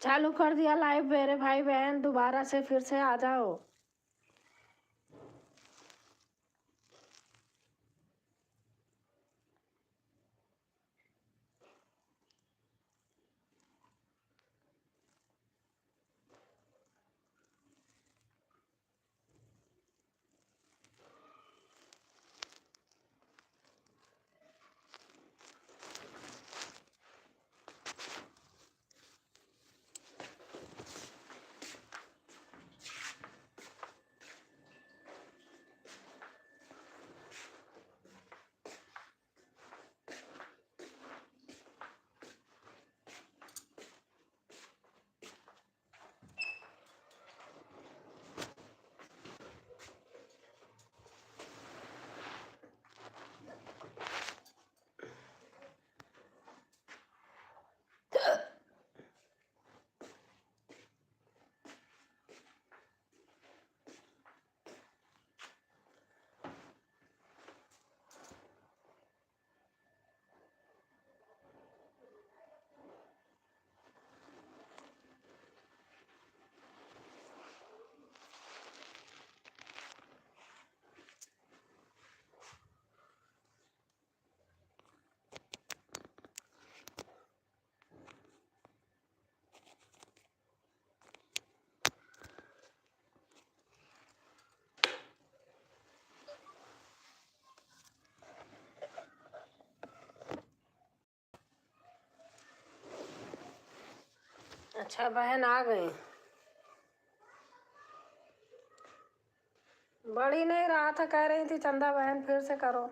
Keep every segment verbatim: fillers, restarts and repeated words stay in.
चालू कर दिया live मेरे भाई बहन, दोबारा से फिर से आ जाओ। अच्छा, बहन आ गई। बड़ी नहीं रहा था, कह रही थी चंदा बहन फिर से करो।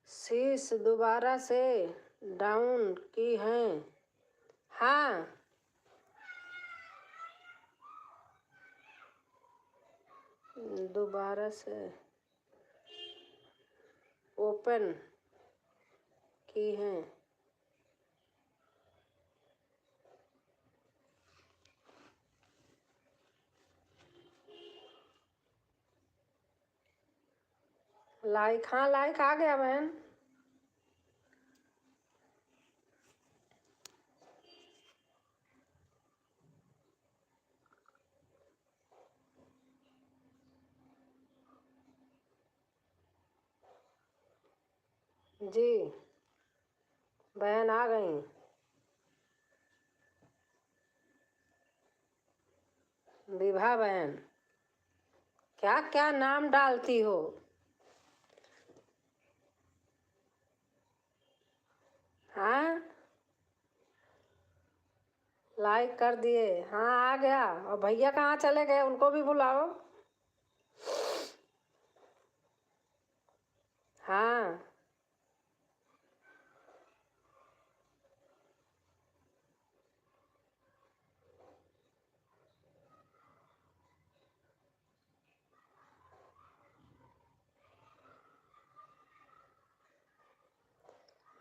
शीश दोबारा से down की हैं। हाँ, दोबारा से open की हैं। Like, हाँ, like आ गया बहन। जी, बहन आ गई। विभा बहन, क्या क्या नाम डालती हो? हाँ, like कर दिए। हाँ, आ गया। और भैया कहाँ चले गए, उनको भी बुलाओ। हाँ।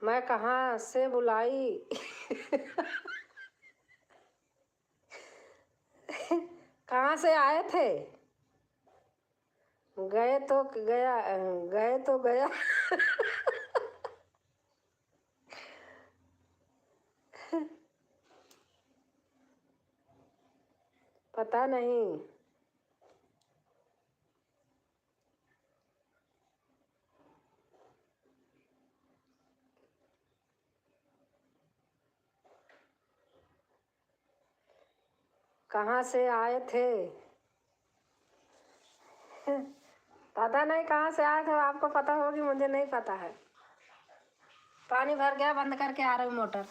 मैं कहाँ से बुलाई? कहाँ से आए थे? गए तो गया, गए तो गया। पता नहीं। कहाँ से आए थे? पता नहीं कहाँ से आए थे, आपको पता होगी, मुझे नहीं पता है। पानी भर गया, बंद करके आ रही हूँ मोटर।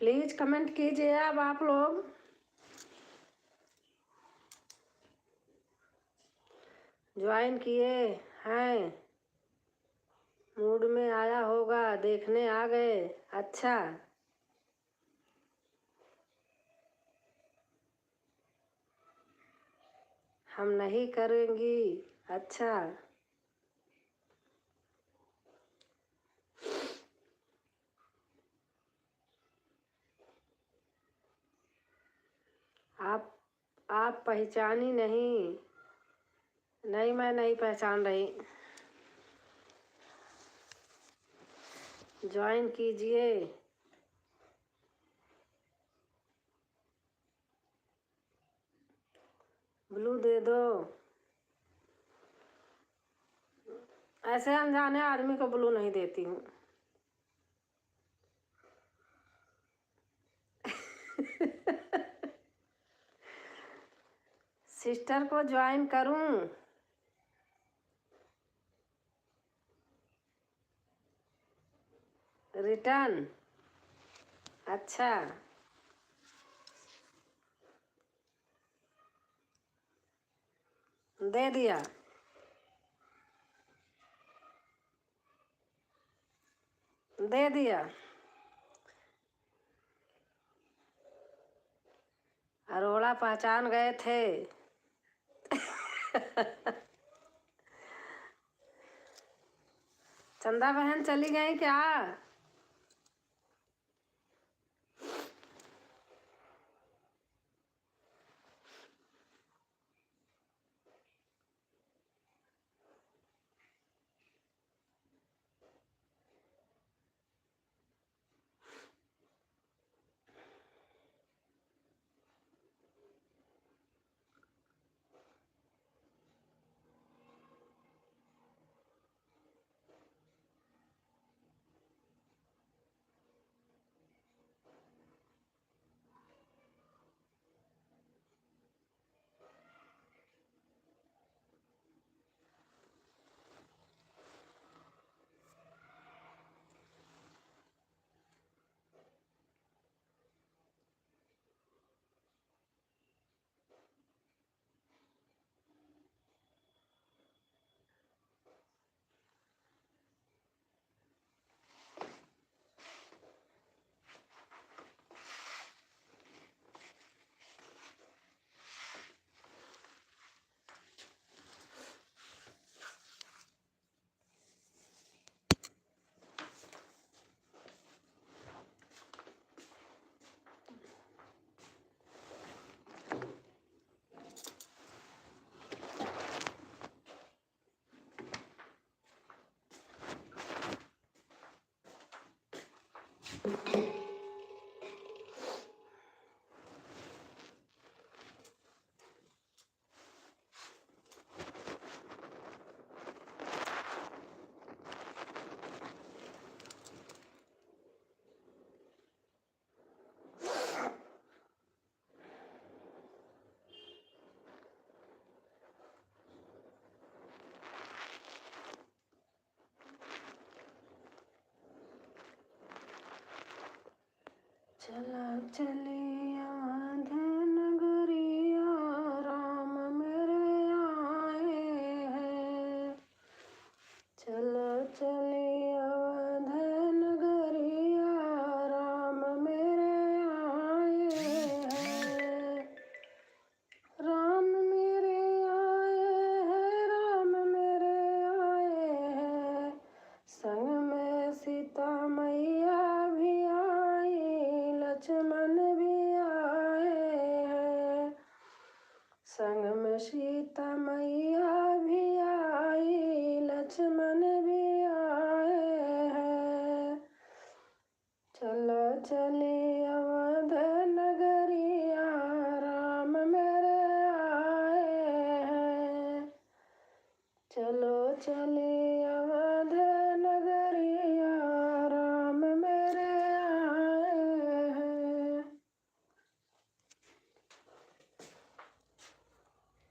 प्लीज कमेंट कीजिए। अब आप लोग ज्वाइन किए हैं, मूड में आया होगा, देखने आ गए। अच्छा, हम नहीं करेंगी। अच्छा, आप आप पहचानी नहीं? नहीं, मैं नहीं पहचान रही। ज्वाइन कीजिए। ब्लू दे दो। ऐसे अनजाने आदमी को ब्लू नहीं देती हूँ। सिस्टर को ज्वाइन करूं? रिटर्न। अच्छा, दे दिया। दे दिया। अरोड़ा पहचान गए थे। चंदा बहन चली गई क्या? चला चली अवध नगरिया, राम मेरे आए हैं। चला चली अवध नगरिया, राम मेरे आए हैं। राम मेरे आए हैं, राम मेरे आए हैं। संग में सीता मैया भी आई, लक्ष्मण भी आए हैं। संग में सीता मैया भी आई, लक्ष्मण भी आए हैं। चला चली अवध नगरिया, राम मेरे आए हैं। चलो चली अवध नगरिया, राम मेरे आए हैं।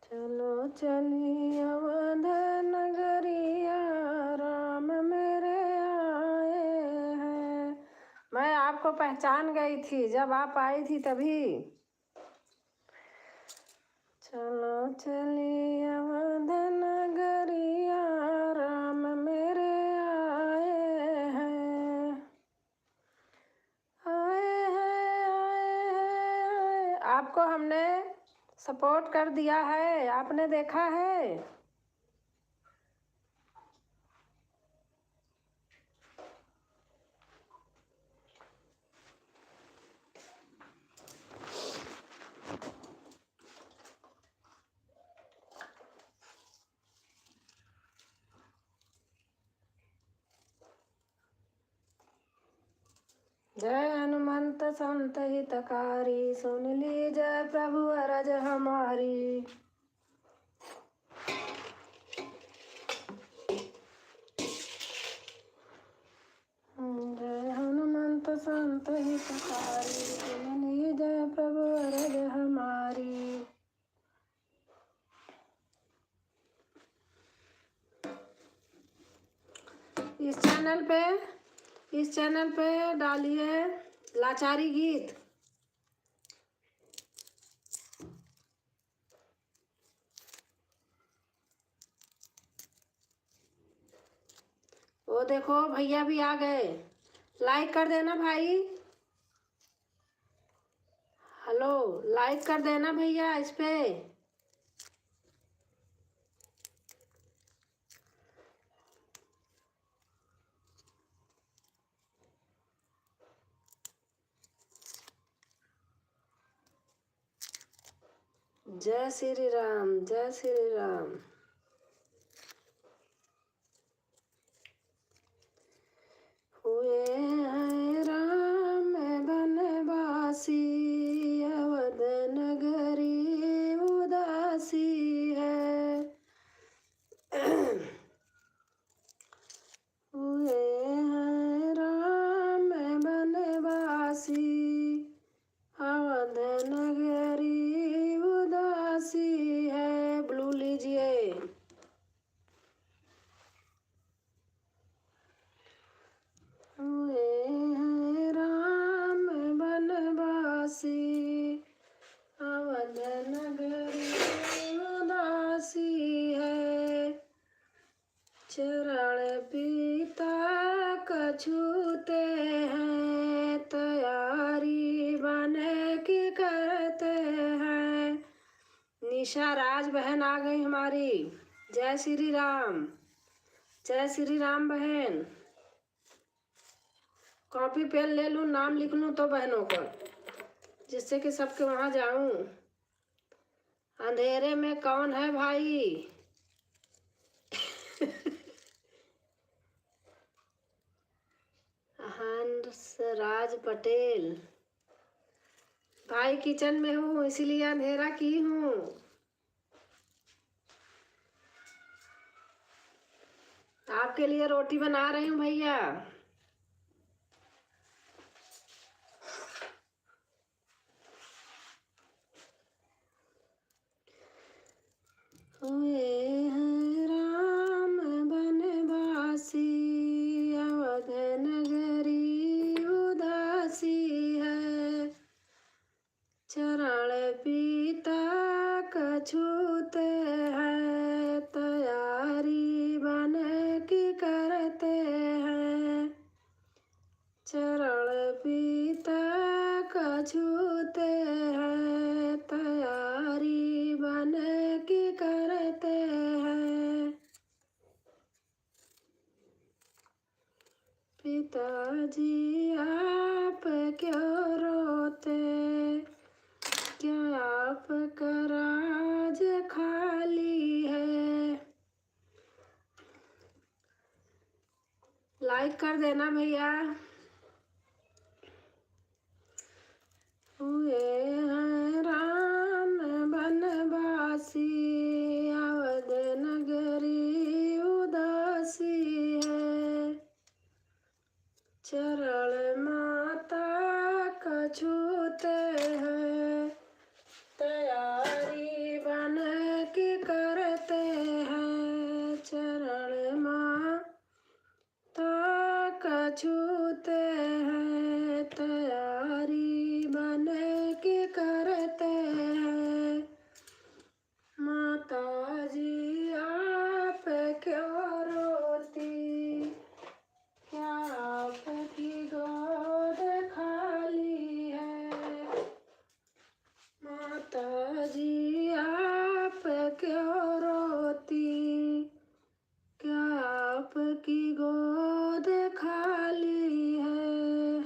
चलो चली अवध नगरिया, राम मेरे आए हैं। मैं आपको तो पहचान गई थी जब आप आई थी तभी। चलो चली अवध नगरिया, राम मेरे आए हैं, आए हैं, आए हैं, आए। आपको हमने सपोर्ट कर दिया है, आपने देखा है? जय हनुमंत संत हितकारी, सुन लीजय प्रभु अरज हमारी। जय हनुमंत संत हितकारी, सुन लीजय प्रभु अरज हमारी। इस चैनल पे, इस चैनल पे डालिए लाचारी गीत। वो देखो भैया भी आ गए, लाइक कर देना भाई। हेलो, लाइक कर देना भैया इस पे। जय श्री राम, जय श्री राम। हुए हैं राम बनवासी, अवध नगरी उदासी है। हुए हैं राम बनवासी, अवध नगरी उदासी है। ब्लू लीजिए। हुए हैं राम बनवासी, अवध नगरी उदासी है। चरण पिता का छूते हैं, तैयारी बन की करते हैं। निशा राज बहन आ गई हमारी। जय श्री राम, जय श्री राम बहन। कॉपी पेन ले लूँ, नाम लिख लूँ तो बहनों का, जिससे कि सबके वहाँ जाऊँ। अंधेरे में कौन है भाई? हंसराज पटेल। भाई किचन में हूँ, इसीलिए अंधेरा की हूँ। आपके लिए रोटी बना रही हूँ भैया। हुए हैं राम बनवासी, अवध नगरी उदासी है। चरण पिता का छूते हैं, तैयारी बन की करते हैं। चरण पिता का छूते हैं, तैयारी बन की करते हैं। पिताजी आप क्यों रोते, क्या आपका राज खाली है? लाइक कर देना भैया। हुए हैं राम बनवासी, अवध नगरी उदासी है। चरण माता का छूते हैं, तैयारी बन की करते हैं। चरण माँ तक छूते माता जी आप क्यों रोती, क्या आपकी गोद खाली है?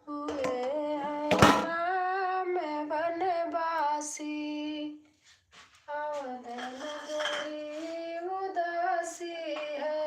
हुए हैं राम वनवासी, अवध नगरी उदासी है।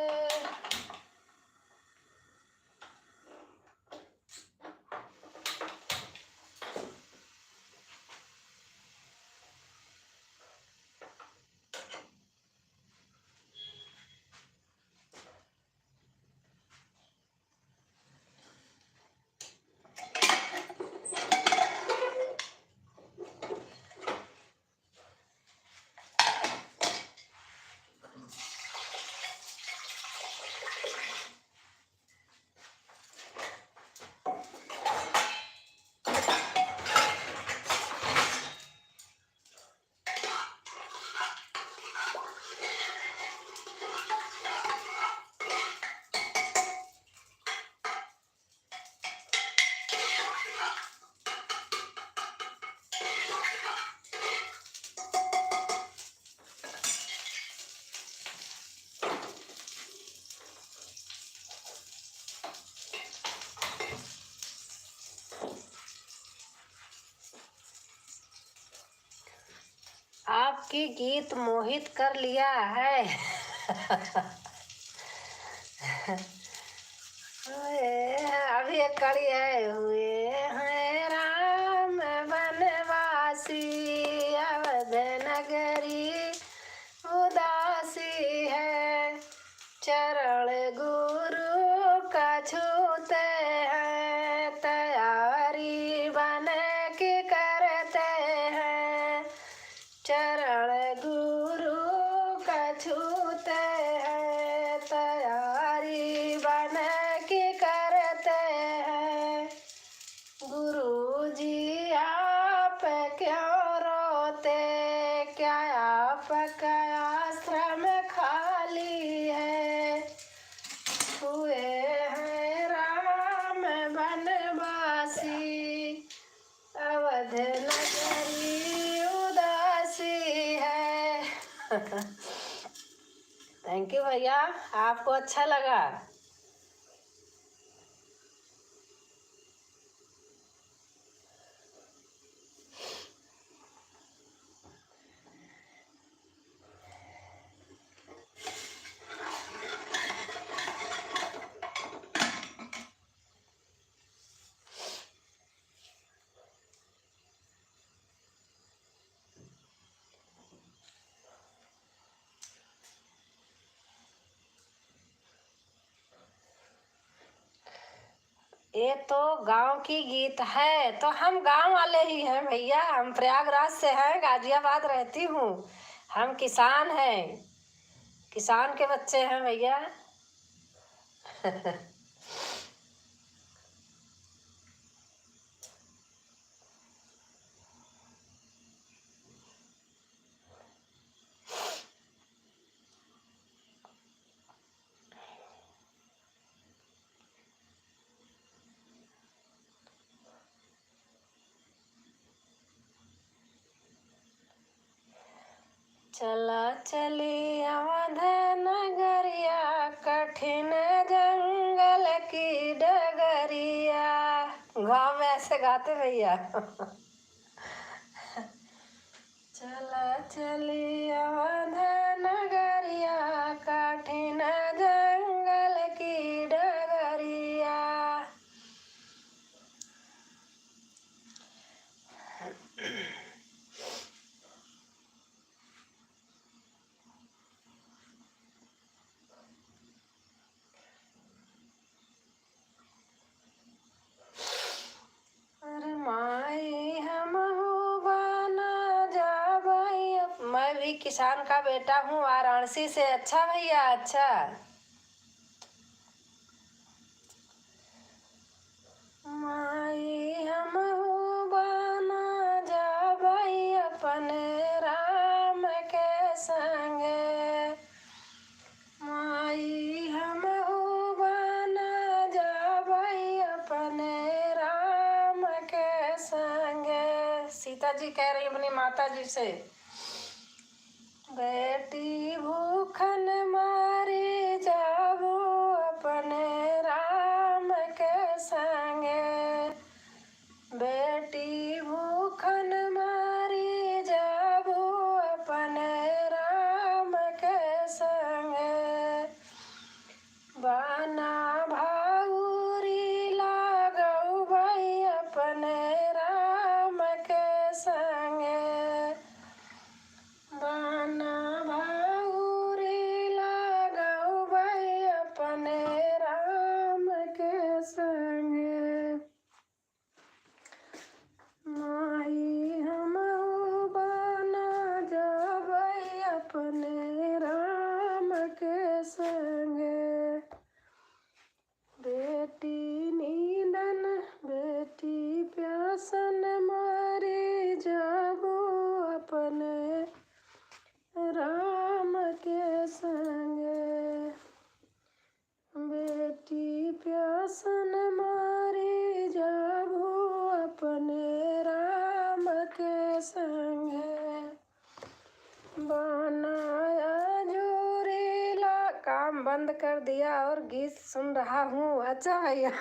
आपकी गीत मोहित कर लिया है। हुए, अभी एक कड़ी है, हुए हैं राम वनवासी, अवध नगरी उदासी है। चरण गुरु का छूते हैं, तैयारी बन की करते हैं। चरण गुरु का छूते हैं, तैयारी बन की करते हैं। गुरुजी आप क्यों रोते, क्या आपका आश्रम खाली है? हुए हैं राम वनवासी, अवध नगरी उदासी है। Thank you भैया, आपको अच्छा लगा। ये तो गांव की गीत है, तो हम गांव वाले ही हैं भैया, हम प्रयागराज से हैं, गाजियाबाद रहती हूँ, हम किसान हैं, किसान के बच्चे हैं भैया। चला चली अवध नगरिया, कठिन जंगल की डगरिया। गाँव में ऐसे गाते भैया। चला चली अवध नगरिया, कठिन जंगल की डगरिया। अरे माई हमहू बना जाबई। मैं भी किसान का बेटा हूँ, वाराणसी से। अच्छा भैया, अच्छा। माई हमहू बना जाबई अपने राम के संगे। माई हमहू बना जाबई अपने राम के संगे। सीता जी कह रही अपनी माता जी से, "बेटी भूखन मरी जाबो अपने राम के संगे, बेटी भूखन मरी जाबो अपने राम के संगे, बाना भाउरी लागउबै अपने राम के संगे, बाना भाउरी लागउबै अपने राम के संगे। माई हमहू बाना जाबै अपने राम के संगे। बेटी नींदन बेटी प्यासन मरी जाबो अपने राम के संगे। बेटी प्यासन मरी जाबो अपने राम के संगे। बाना आजूरी ला-, काम बंद कर दिया और गीत सुन रहा हूँ। अच्छा भैया।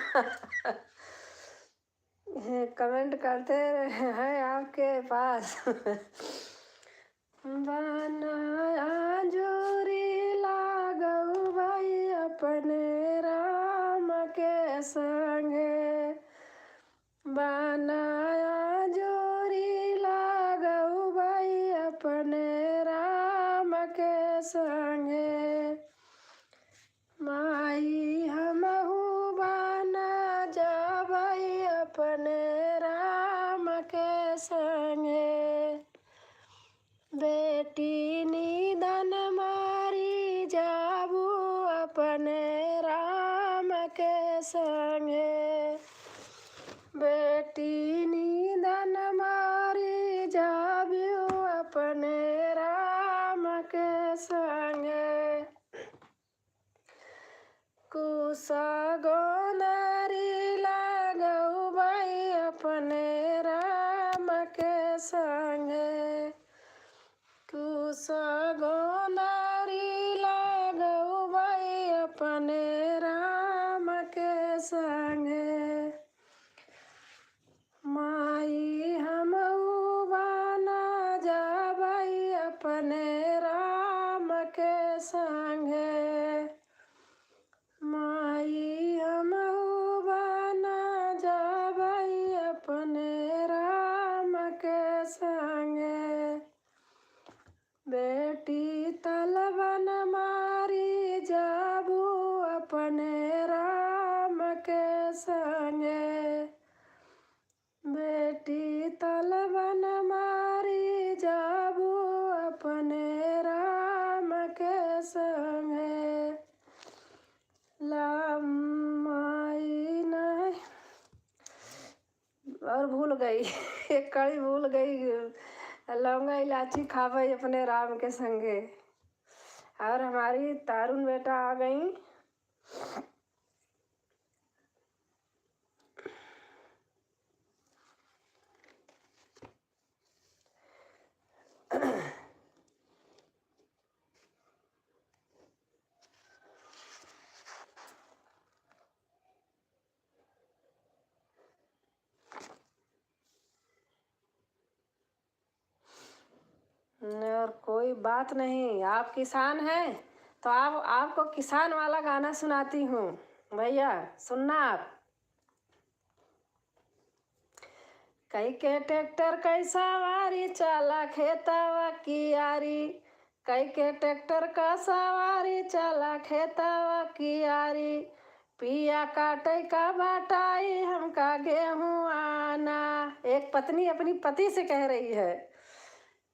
कमेंट करते रहे हैं आपके पास। बाना आजूरी लागउबै अपने राम के संगे, बाना आजूरी लागउबै अपने राम के संगे। माई हमहू बाना जाबै अपने राम के संगे। बेटी नींदन मरी जाबो अपने राम के संगे। बेटी नींदन मरी जाबो अपने राम के संगे। कुसा गोंदरी लागउबै अपने राम के संगे। कुसा गोंदरी लागउबै अपने राम के संगे। माई हमहू बाना जाबै अपने राम के संगे। माई हमहू बाना जाबै अपने राम के संगे। बेटी तलबन मारी जाबो अपने राम के संगे। बेटी तलबन मारी जाबो अपने राम के संगे। लाम माई नहीं, और भूल गई, एक कड़ी भूल गई। लौंगा इलायची खाबै अपने राम के संगे। और हमारी तारुण बेटा आ गई। और कोई बात नहीं, आप किसान हैं तो आप, आपको किसान वाला गाना सुनाती हूँ भैया, सुनना आप। कई के ट्रैक्टर कई सवारी चला खेतवा कियारी, कई के ट्रैक्टर का सवारी चला खेतवा कियारी, पिया काटे का बाटाई हमका गेहूँ आना। एक पत्नी अपनी पति से कह रही है,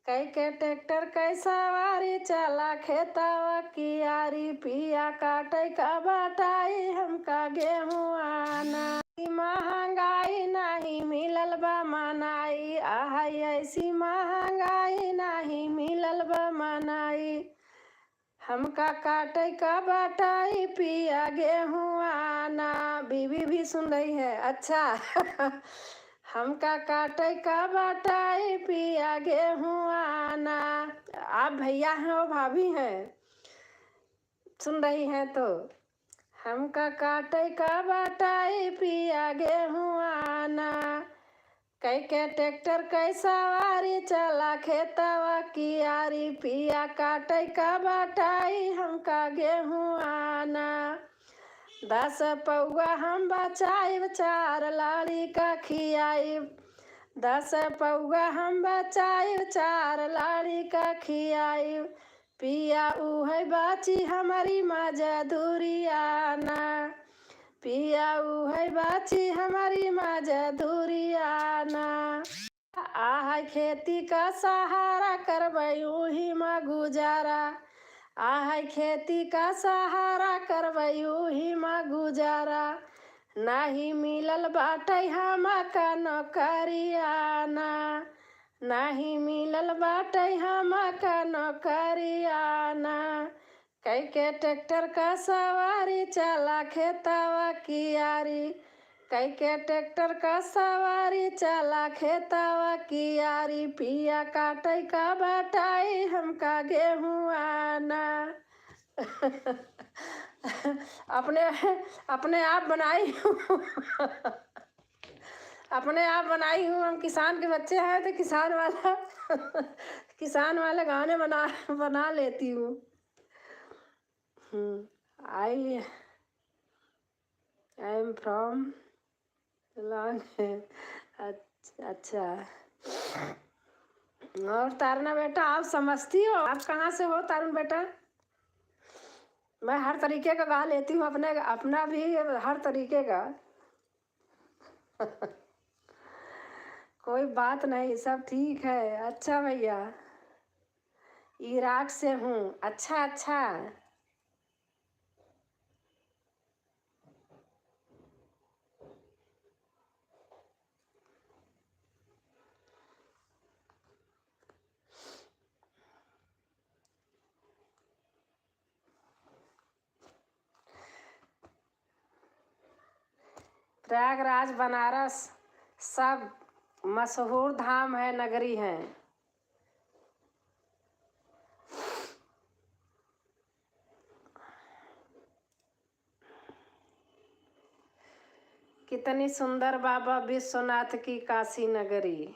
कई के ट्रैक्टर कई सवारी चला खेतवा कियारी, पिया काटे का बाटाई हमका गेहूँ आना। महंगाई नाही मिलल बा मनाई, आहै ऐसी महंगाई नाही मिलल बा मनाई। हमका काटे का बाटाई पिया गेहूँ आना। बीबी भी सुन रही है, अच्छा। हमका काटे का बाटाई पिया गेहुआना। आप भैया हैं और भाभी हैं, सुन रही हैं तो। हमका काटे का बाटाई पिया गेहुआना, कई के ट्रैक्टर कई सवारी चला खेतवा कियारी, पिया काटे का बाटाई हमका गेहुआना। दस पौआ हम बचाइब, चार लाड़ी का खियाइब। दस पौआ हम बचाइब, चार लाड़ी का खियाइब। पिया उहै बाची हमरी मजदूरियाना, पिया उहै बाची हमरी मजदूरियाना। आहै खेती का सहारा करबै उही मा गुजारा, आहै खेती का सहारा करबै उही मा गुजारा। नाही मिलल बाटै हमका नौकरियाना, नाही मिलल बाटै हमका नौकरियाना। कई के ट्रैक्टर का सवारी चला खेतवा कियारी, कई के ट्रैक्टर का सवारी चला खेतवा कियारी, पिया काटे का बाटाई हमका गेहुआना। अपने, अपने आप बनाई हूँ। अपने आप बनाई हूँ। हम किसान के बच्चे हैं तो किसान वाला, किसान वाले गाने बना, बना लेती हूँ। हम्म, I, I am from Long। अच्छा, अच्छा। और तारना बेटा, आप समझती हो? आप कहाँ से हो तारुण बेटा? मैं हर तरीके का गा लेती हूँ, अपने, अपना भी हर तरीके का। कोई बात नहीं, सब ठीक है। अच्छा भैया, इराक से हूँ। अच्छा, अच्छा। प्रयागराज, बनारस सब मशहूर धाम है, नगरी है। कितनी सुंदर बाबा विश्वनाथ की काशी नगरी।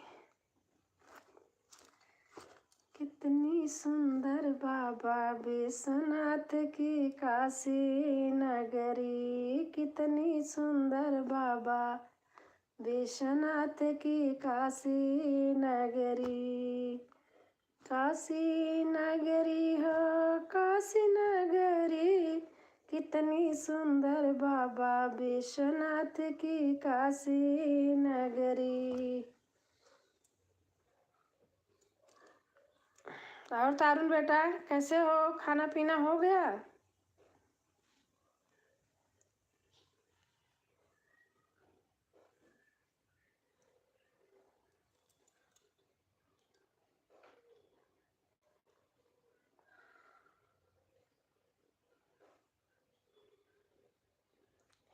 कितनी सुंदर बाबा विश्वनाथ की काशी नगरी, कितनी सुंदर बाबा विश्वनाथ की काशी नगरी। काशी नगरी हो काशी नगरी, कितनी सुंदर बाबा विश्वनाथ की काशी नगरी। और तारुण बेटा, कैसे हो? खाना पीना हो गया?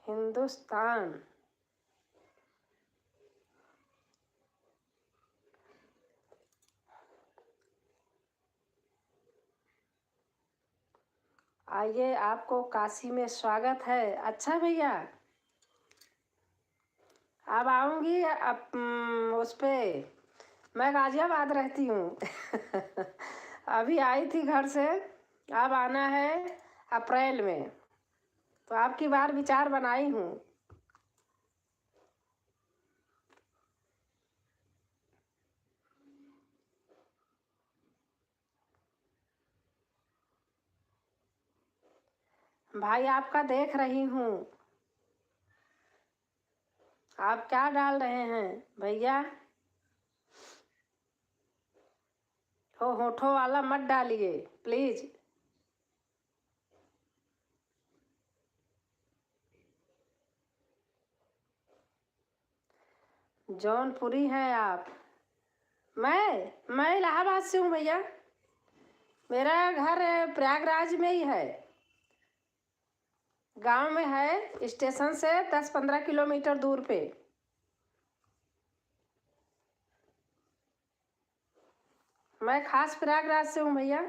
हिंदुस्तान। आइए, आपको काशी में स्वागत है। अच्छा भैया, अब आऊँगी अप-, उम, उस पे, मैं गाजियाबाद रहती हूँ। अभी आई थी घर से, अब आना है अप्रैल में, तो आपकी बार विचार बनाई हूँ। भाई, आपका देख रही हूँ, आप क्या डाल रहे हैं भैया? हो, होठों वाला मत डालिए please। जौनपुरी हैं आप? मैं, मैं इलाहाबाद से हूँ भैया। मेरा घर प्रयागराज में ही है, गांव में है, स्टेशन से दस पन्द्रह किलोमीटर दूर पे। मैं खास प्रयागराज से हूँ भैया।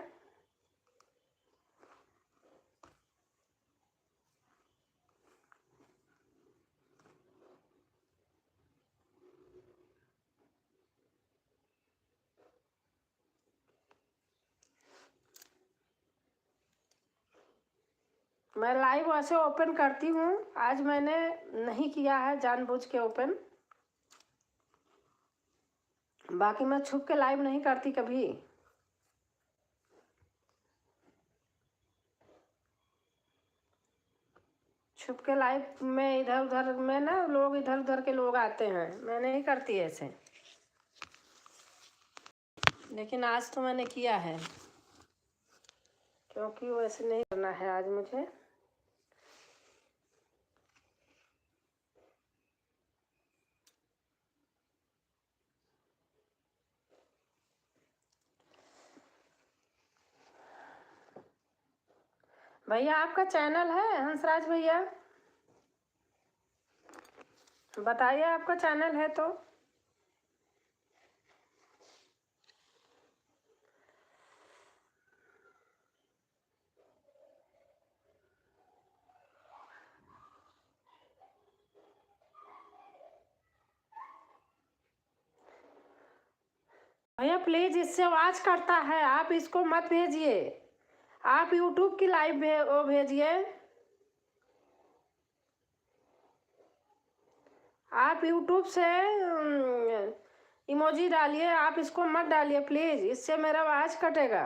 मैं live वैसे open करती हूँ, आज मैंने नहीं किया है जानबूझ के open, बाकी मैं छुप के live नहीं करती कभी। छुप के live में इधर उधर में ना लोग, इधर उधर के लोग आते हैं, मैं नहीं करती ऐसे। लेकिन आज तो मैंने किया है, क्योंकि वैसे नहीं करना है आज मुझे। भैया, आपका channel है हंसराज भैया? बताइए, आपका channel है तो। भैया, please, इससे आवाज कटता है, आप इसको मत भेजिए। आप YouTube की live भे-, वो भेजिए। आप YouTube से, उम, emoji डालिए, आप इसको मत डालिए please, इससे मेरा आवाज कटेगा।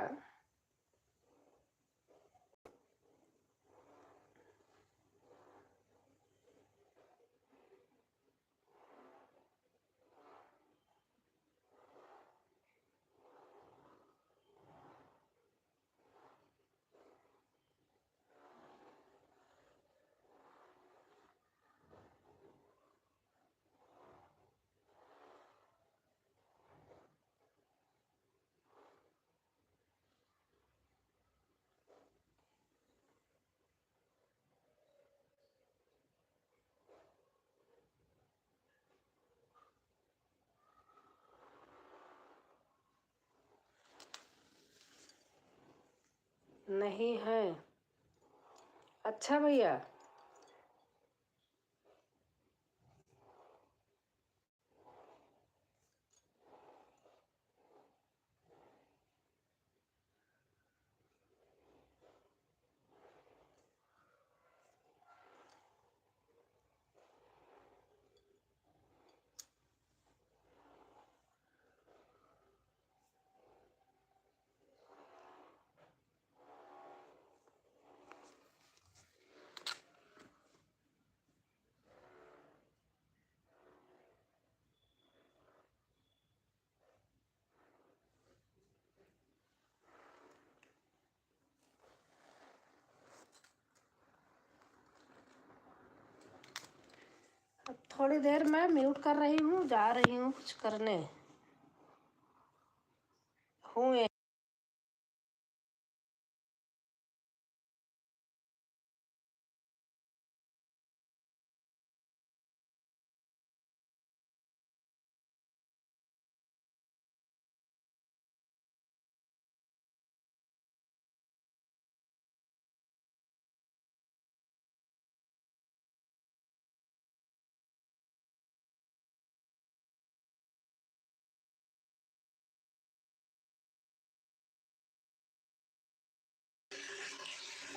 नहीं है। अच्छा भैया। अब थोड़ी देर मैं mute कर रही हूँ, जा रही हूँ कुछ करने। हूँ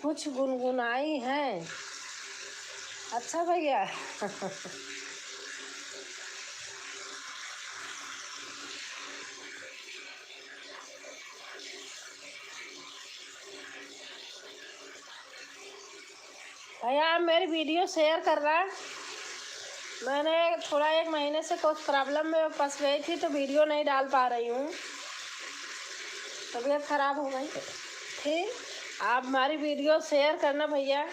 कुछ गुनगुनाई हैं। अच्छा भैया। भैया, आप मेरी video share कर रहा। मैंने थोड़ा एक महीने से कुछ problem में फंस गई थी, तो video नहीं डाल पा रही हूँ, तबीयत खराब हो गई थी। आप हमारी video share करना भैया।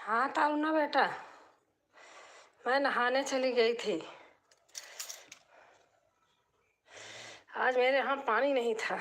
हाँ ताऊ ना बेटा, मैं नहाने चली गई थी। आज मेरे यहाँ पानी नहीं था।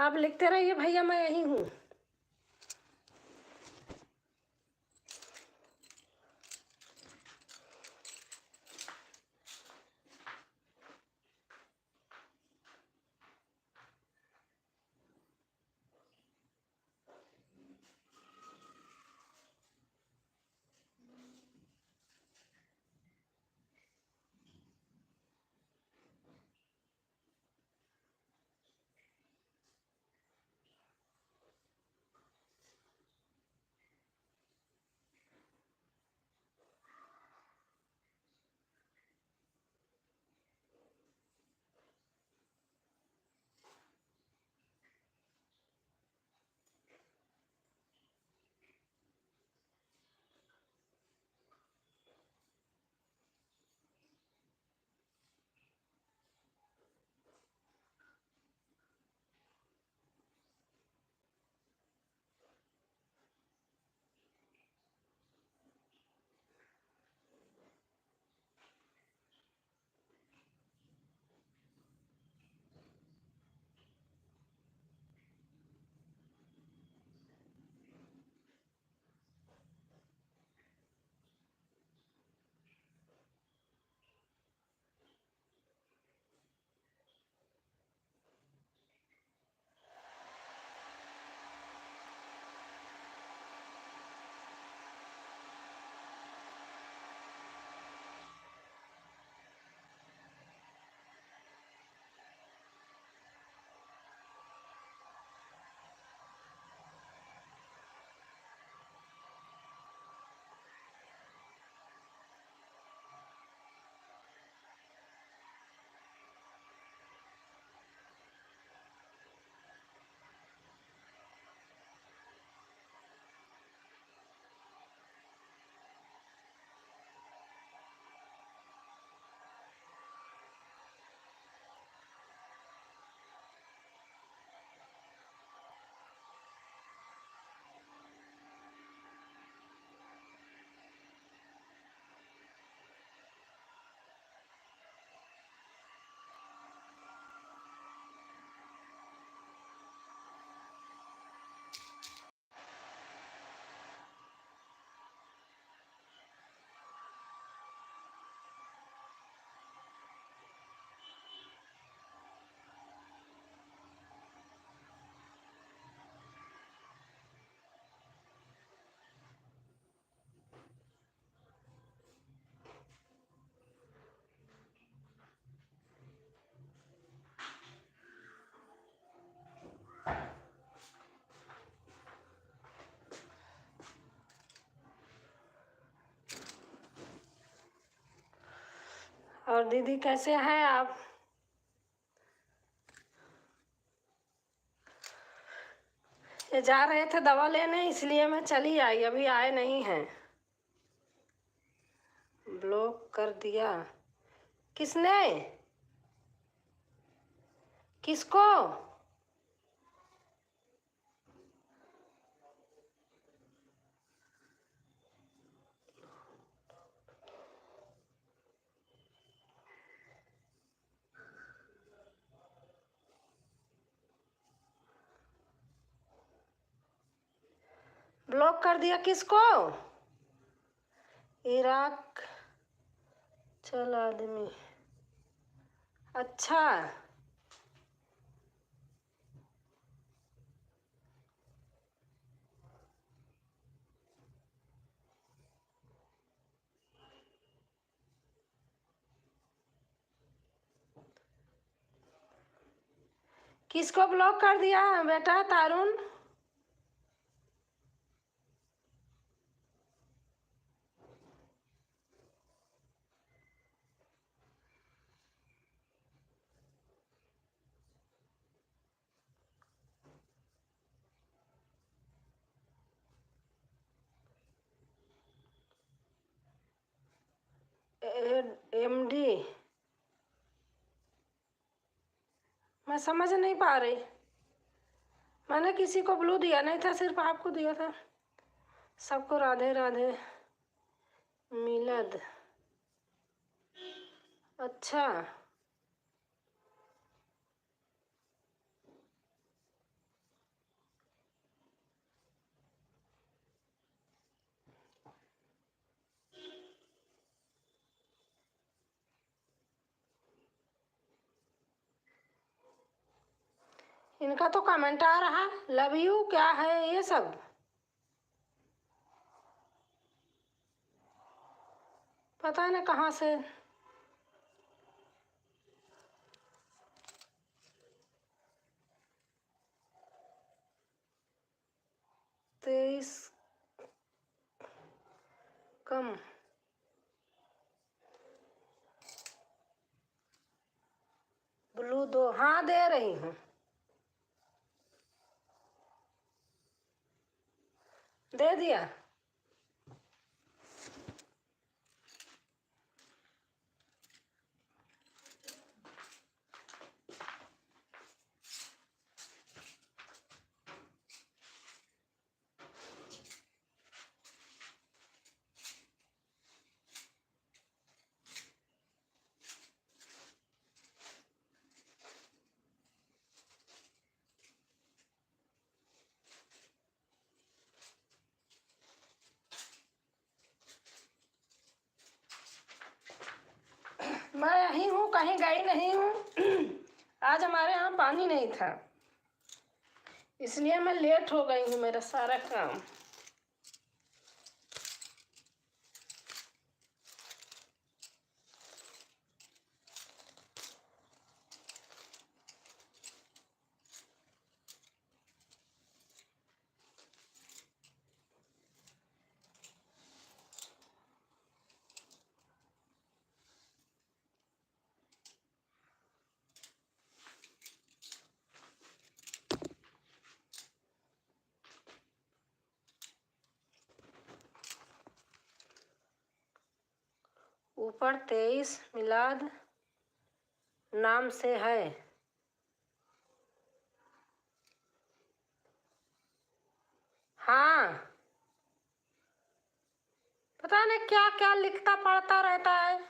आप लिखते रहिए भैया, मैं यहीं हूँ। और दीदी, कैसे हैं आप? ये जा रहे थे दवा लेने, इसलिए मैं चली आई, अभी आए नहीं हैं। ब्लॉक कर दिया। किसने? किसको? ब्लॉक कर दिया किसको? इराक चल आदमी। अच्छा। किसको ब्लॉक कर दिया बेटा तारुण? एमडी, मैं समझ नहीं पा रही। मैंने किसी को ब्लू दिया नहीं था, सिर्फ आपको दिया था। सबको राधे राधे। मिलद। अच्छा। इनका तो कमेंट आ रहा, लव यू क्या है ये सब, पता न कहाँ से। तेईस कम। ब्लू दो, हाँ, दे रही हूँ, दे दिया। मैं यहीं हूँ, कहीं गई नहीं हूँ। आज हमारे यहाँ पानी नहीं था, इसलिए मैं लेट हो गई हूँ मेरा सारा काम। ऊपर तेईस मिलाद नाम से है। हाँ, पता नहीं क्या क्या लिखता पढ़ता रहता है।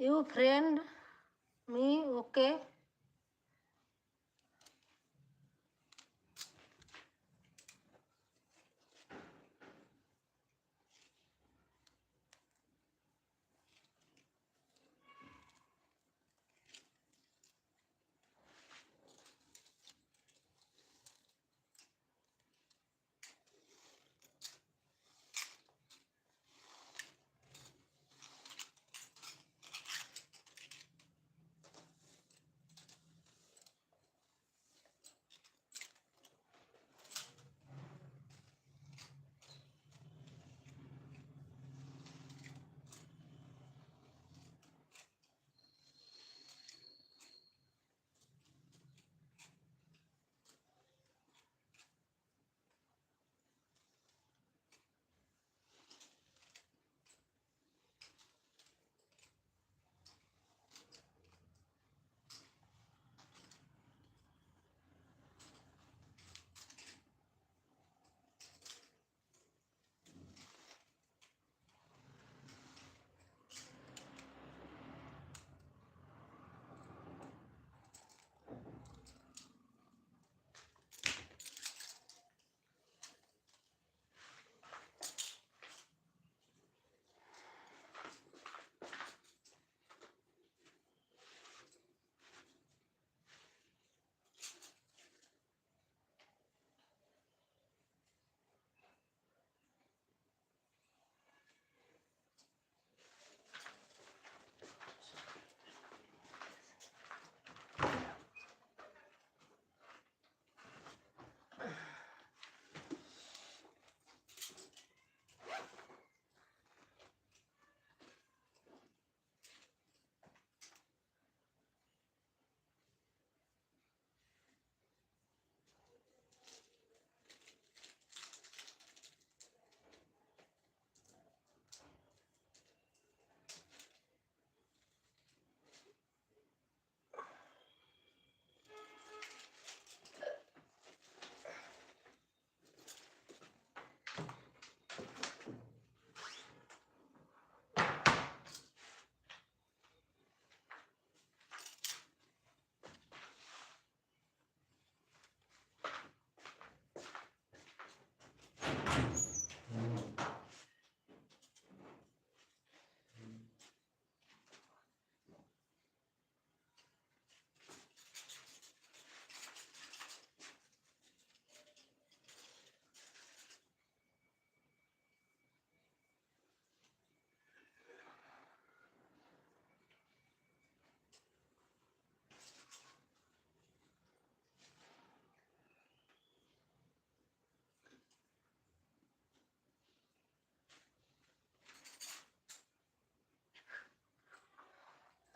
You friend me, okay?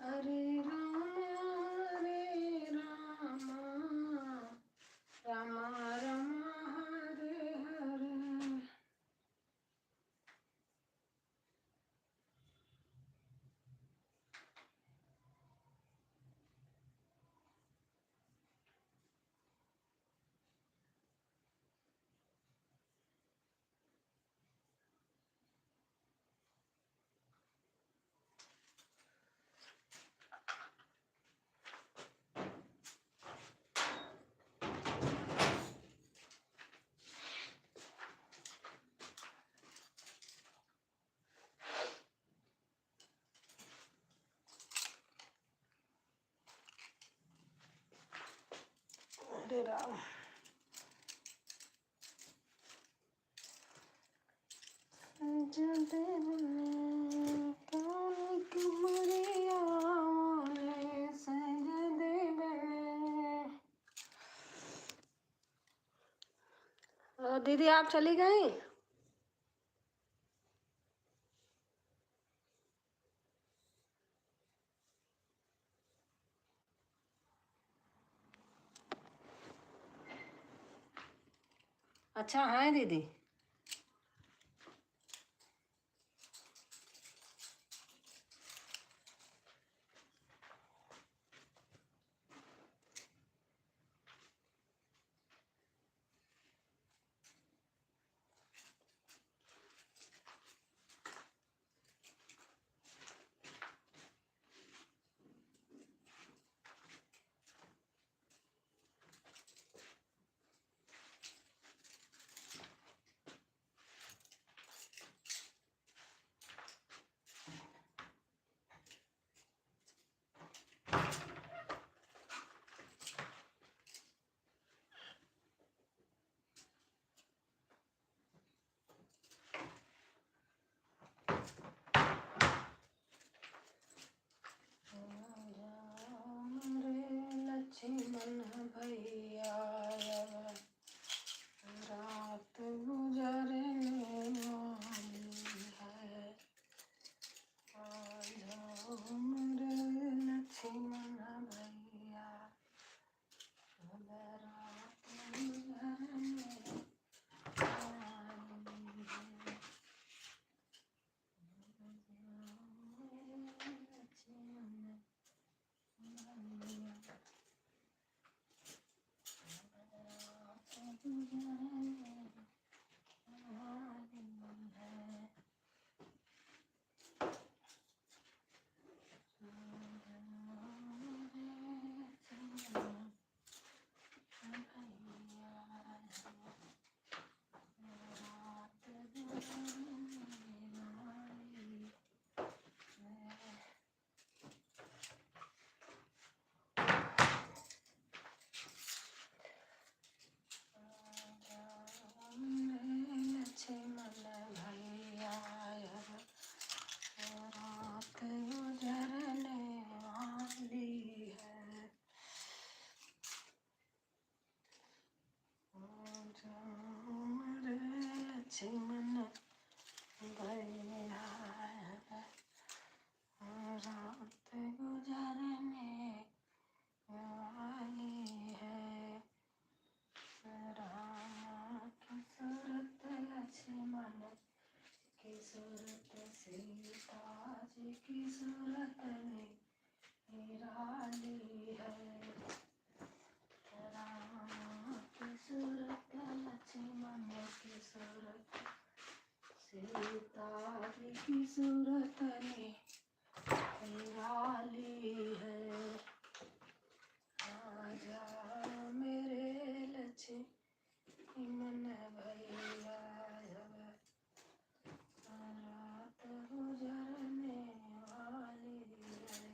हरे रामा, हरे रामा, रामा रामा, हरे हरे। अरे राम। सजदे बने, काली कमरिया वाले सजदे बने। और दीदी, आप चली गई? अच्छा, हाँ दीदी। लक्ष्मण भैया, रात गुजरने वाली है। आ जाओ मेरे लक्ष्मण भैया, अब रात गुजरने वाली है। आ जाओ मेरे लक्ष्मण भैया। लक्ष्मण भैया, अब रात गुजरने वाली है। आ जाओ मेरे लक्ष्मण भैया, रात गुजरने वाली है। राम की सूरत लक्ष्मण की सूरत, सीता जी की सूरत निराली है। राम की सूरत लक्ष्मण की सूरत, सीता जी की सूरत निराली है। आ जाओ मेरे लक्ष्मण भैया, अब रात गुजरने वाली है।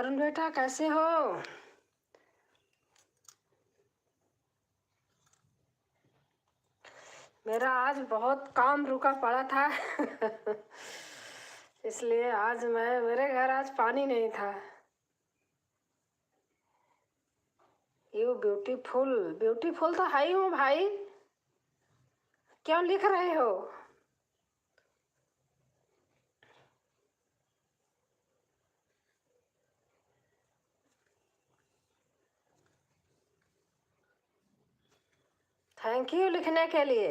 अरुण बेटा, कैसे हो? मेरा आज बहुत काम रुका पड़ा था। इसलिए आज मैं, मेरे घर आज पानी नहीं था। You beautiful, beautiful तो है ही हूँ भाई, क्यों लिख रहे हो? Thank you लिखने के लिए।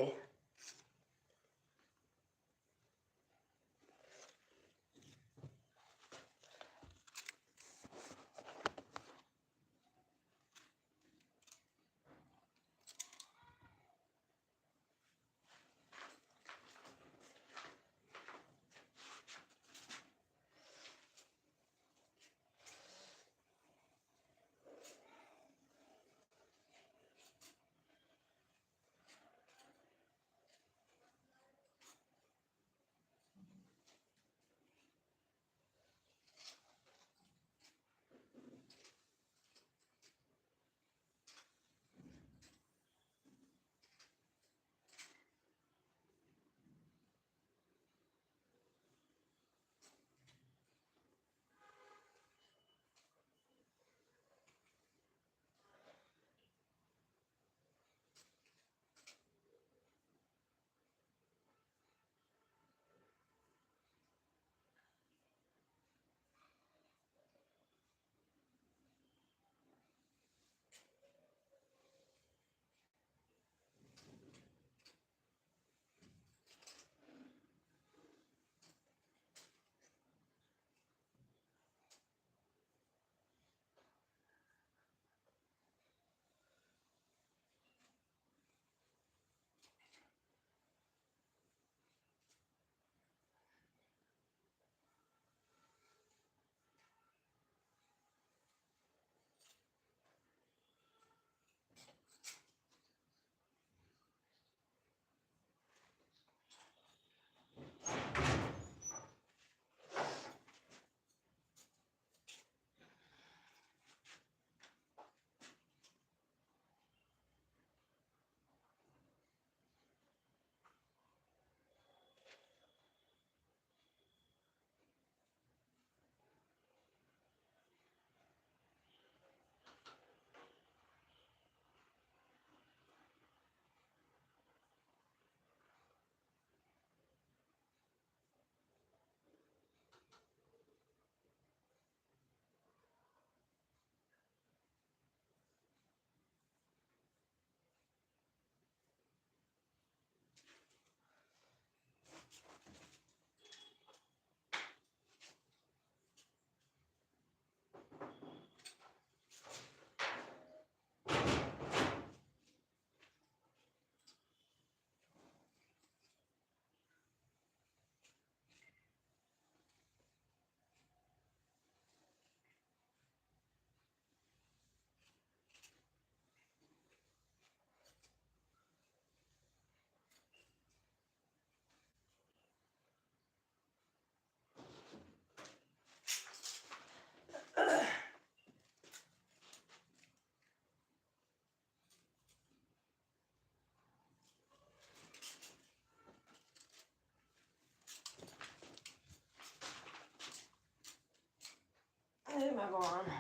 हे भगवान।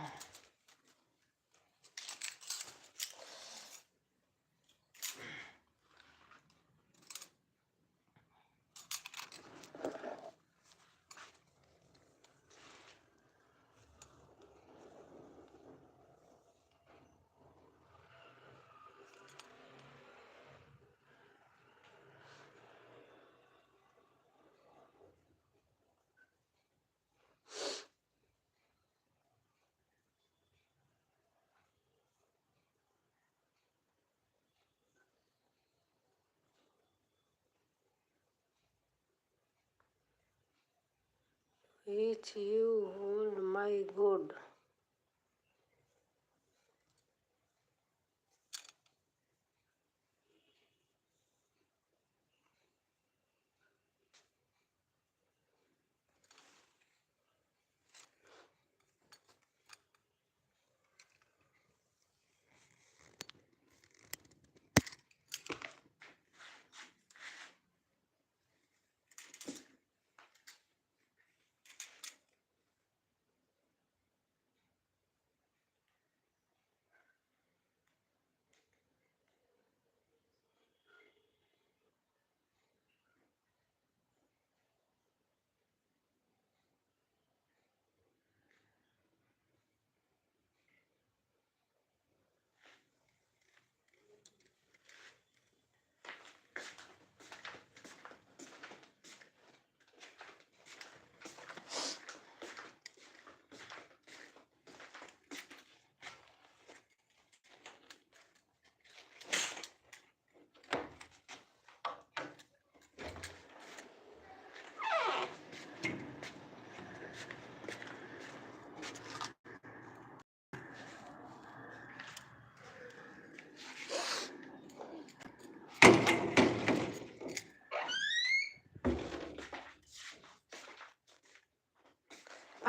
Which you hold my God.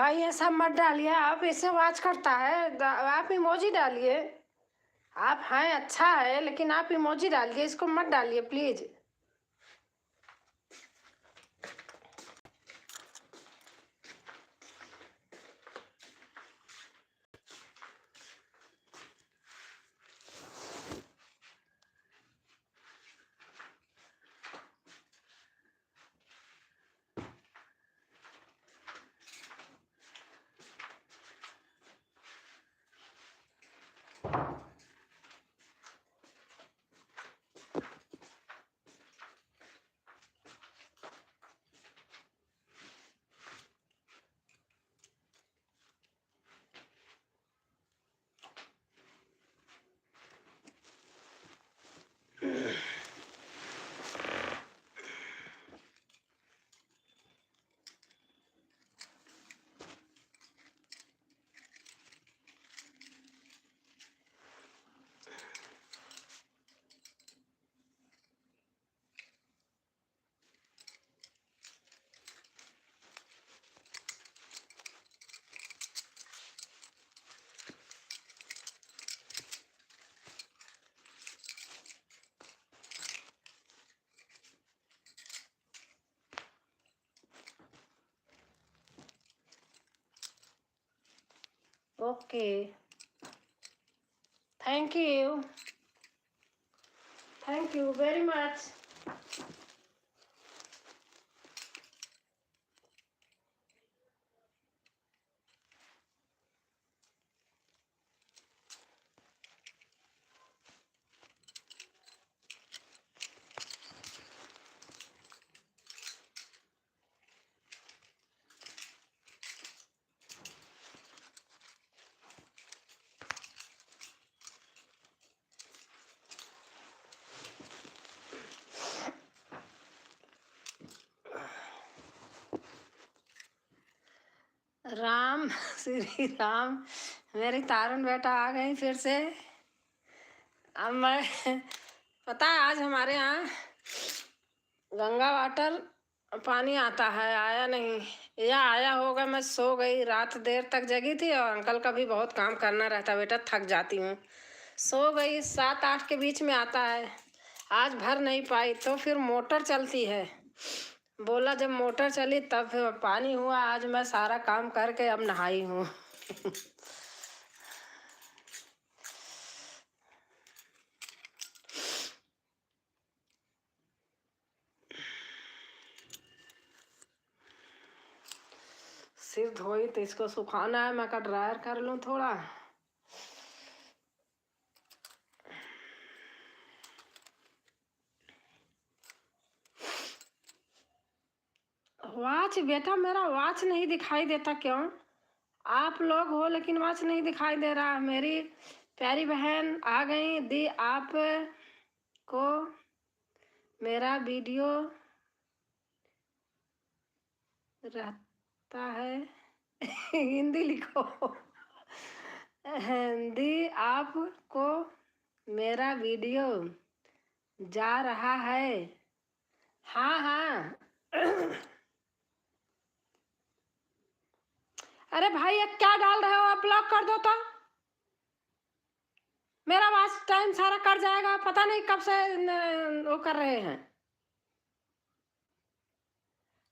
भाई, ये सब मत डालिए, आप इसे वॉच करता है, द-, आप इमोजी डालिए। आप हैं, अच्छा है, लेकिन आप इमोजी डालिए, इसको मत डालिए please. Okay. Thank you. Thank you very much. Ram, Shri Ram, मेरी तारुण बेटा आ गई फिर से। अब मैं, पता है, आज हमारे यहाँ गंगा वाटर पानी आता है, आया नहीं। या आया होगा, मैं सो गई, रात देर तक जगी थी और अंकल का भी बहुत काम करना रहता, बेटा, थक जाती हूँ। सो गई, सात आठ के बीच में आता है, आज भर नहीं पाई, तो फिर मोटर चलती है। बोला, जब मोटर चली तब फिर पानी हुआ। आज मैं सारा काम करके अब नहाई हूँ। सिर धोई तो इसको सुखाना है, मैं का ड्रायर कर लूँ थोड़ा। वॉच, बेटा, मेरा वॉच नहीं दिखाई देता क्यों? आप लोग हो लेकिन वॉच नहीं दिखाई दे रहा। मेरी प्यारी बहन आ गई। दी, आप को मेरा वीडियो रहता है, हिंदी लिखो। दी, आपको मेरा वीडियो जा रहा है? हाँ, हाँ। अरे भाई, ये क्या डाल रहे हो आप? ब्लॉक कर दो तो। मेरा वॉच टाइम सारा कट जाएगा, पता नहीं कब से न-, वो कर रहे हैं।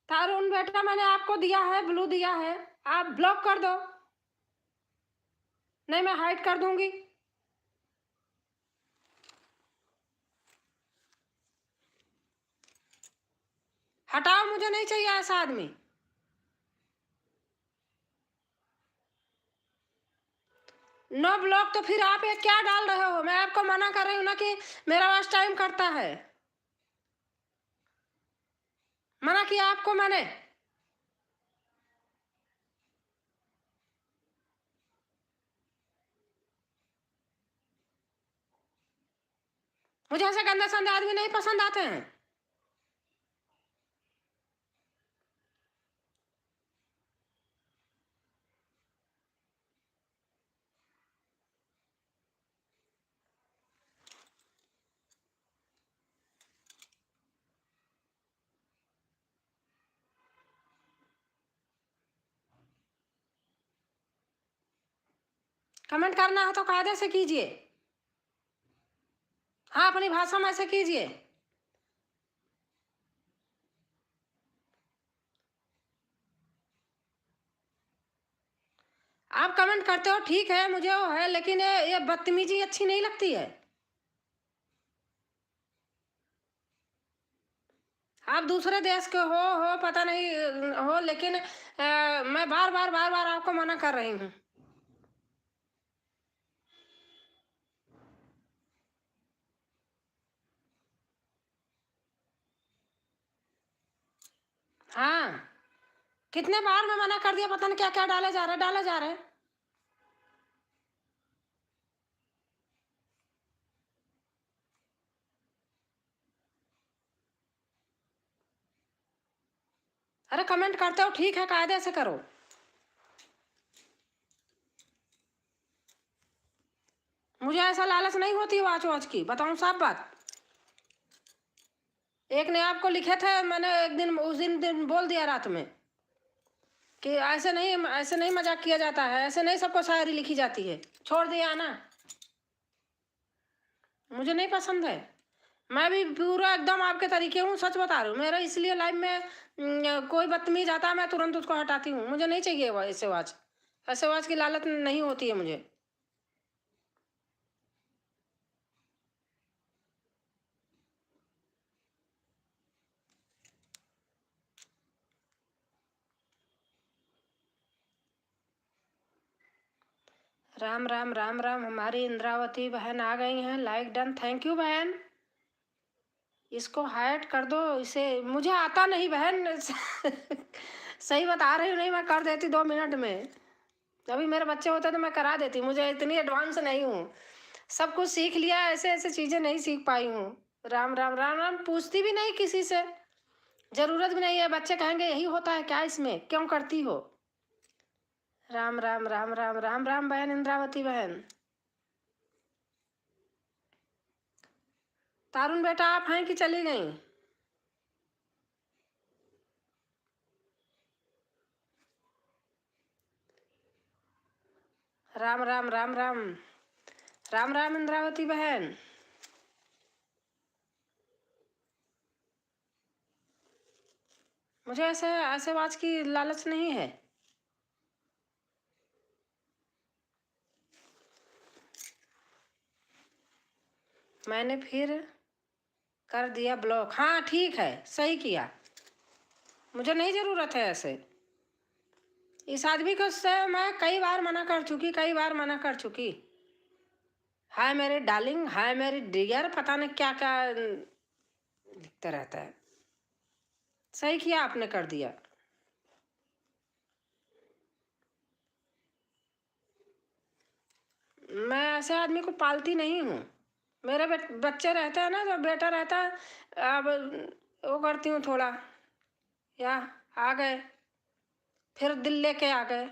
तारुण बेटा, मैंने आपको दिया है, ब्लू दिया है, आप ब्लॉक कर दो, नहीं मैं हाइड कर दूंगी। हटाओ, मुझे नहीं चाहिए ऐसा आदमी। No block. तो फिर आप ये क्या डाल रहे हो? मैं आपको मना कर रही हूँ ना कि मेरा वॉच टाइम करता है। मना किया आपको मैंने। मुझे ऐसे गंदा संदा आदमी नहीं पसंद आते हैं। कमेंट करना है तो कायदे से कीजिए। हाँ, अपनी भाषा में ऐसे कीजिए। आप कमेंट करते हो, ठीक है, मुझे वो है, लेकिन ये, ये बदतमीजी अच्छी नहीं लगती है। आप दूसरे देश के हो, हो, पता नहीं, हो, लेकिन, अ, मैं बार-बार, बार-बार आपको मना कर रही हूँ। हाँ, कितने बार मैं मना कर दिया, पता नहीं क्या-क्या डाले जा रहे, डाले जा रहे। अरे, कमेंट करते हो, ठीक है, कायदे से करो। मुझे ऐसा लालच नहीं होती वाच वाच की, बताऊं साफ बात। एक ने आपको लिखे थे, मैंने एक दिन, उस दिन, दिन बोल दिया रात में कि ऐसे नहीं, ऐसे नहीं मजाक किया जाता है, ऐसे नहीं सबको शायरी लिखी जाती है। छोड़ दिया ना, मुझे नहीं पसंद है। मैं भी पूरा एकदम आपके तरीके हूँ, सच बता रही हूँ। मेरा इसलिए लाइफ में, न, कोई बदतमीज आता है, मैं तुरंत उसको हटाती हूँ। मुझे नहीं चाहिए वो ऐसे वाच, ऐसे वाच की लालच नहीं होती है मुझे। राम राम, राम राम, हमारी इंद्रावती बहन आ गई हैं। Like done, thank you बहन। इसको hide कर दो, इसे, मुझे आता नहीं बहन। सही बता रही हूँ, नहीं मैं कर देती दो मिनट में। अभी मेरे बच्चे होते तो मैं करा देती, मुझे इतनी advance नहीं हूँ, सब कुछ सीख लिया, ऐसे ऐसे चीज़ें नहीं सीख पाई हूँ। राम राम, राम राम पूछती भी नहीं किसी से, ज़रूरत भी नहीं है। बच्चे कहेंगे, "यही होता है क्या इसमें, क्यों करती हो?" राम राम, राम राम, राम राम बहन इंद्रावती बहन। तारुण बेटा, आप हैं कि चली गई? राम राम, राम राम, राम राम इंद्रावती बहन। मुझे ऐसे, ऐसे वाच की लालच नहीं है। मैंने फिर कर दिया block। हाँ, ठीक है, सही किया, मुझे नहीं ज़रूरत है ऐसे। इस आदमी को से मैं कई बार मना कर चुकी, कई बार मना कर चुकी। हाय मेरी darling, हाय मेरी dear, पता नहीं क्या क्या लिखता रहता है। सही किया आपने कर दिया। मैं ऐसे आदमी को पालती नहीं हूँ। मेरे बच-, बच्चे रहते हैं ना, तो बेटा रहता है, अब वो करती हूँ थोड़ा, या आ गए, फिर दिल लेके आ गए।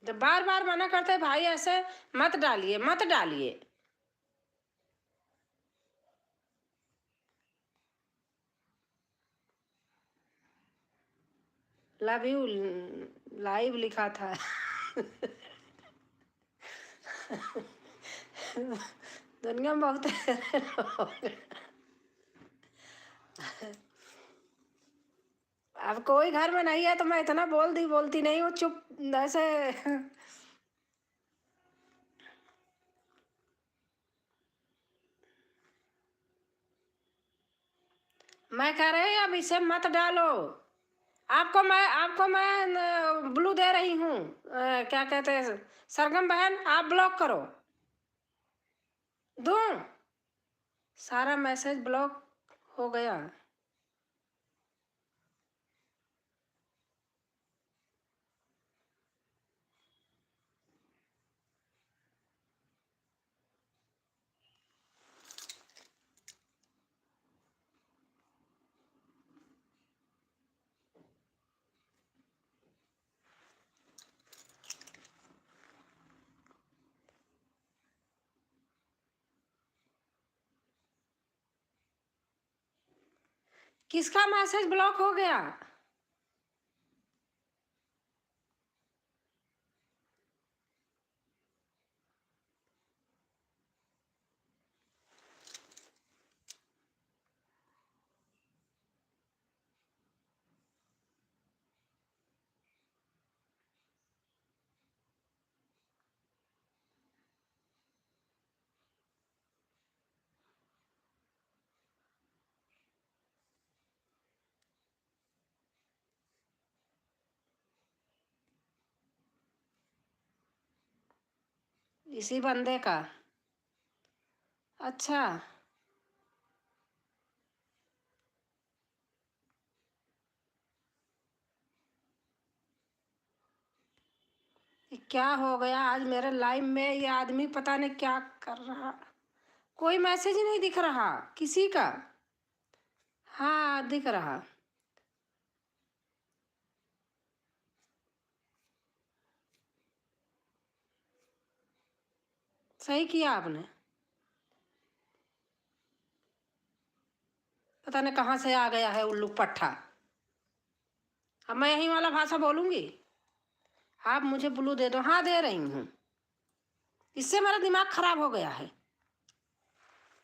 जब बार बार मना करते हैं, भाई ऐसे मत डालिए, मत डालिए। Love you, live लिखा था। दुनिया में बहुत लोग। अब कोई घर में नहीं है तो मैं इतना बोल दी, बोलती नहीं हूँ, चुप ऐसे। मैं कह रही, अब इसे मत डालो। आपको मैं, आपको मैं, न, blue दे रही हूँ, अ, क्या कहते हैं, सरगम बहन, आप block करो। दूँ? सारा message block हो गया। किसका message block हो गया? इसी बंदे का। अच्छा। ये क्या हो गया आज मेरे लाइफ में? ये आदमी पता नहीं क्या कर रहा, कोई मैसेज ही नहीं दिख रहा किसी का। हाँ, दिख रहा। सही किया आपने। पता नहीं कहाँ से आ गया है उल्लू पट्ठा। अब मैं यही वाला भाषा बोलूँगी, आप मुझे ब्लू दे दो। हाँ, दे रही हूँ। इससे मेरा दिमाग खराब हो गया है।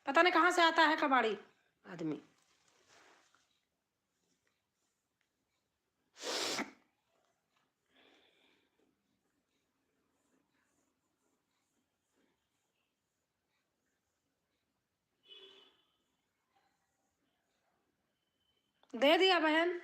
पता नहीं कहाँ से आता है कबाड़ी आदमी। दे दिया बहन।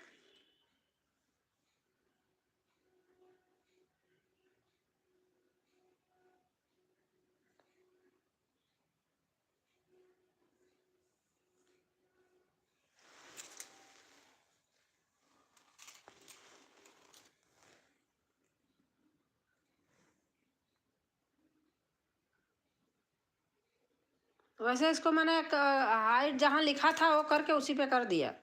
वैसे इसको मैंने एक, हाइड जहाँ लिखा था वो करके उसी पे कर दिया।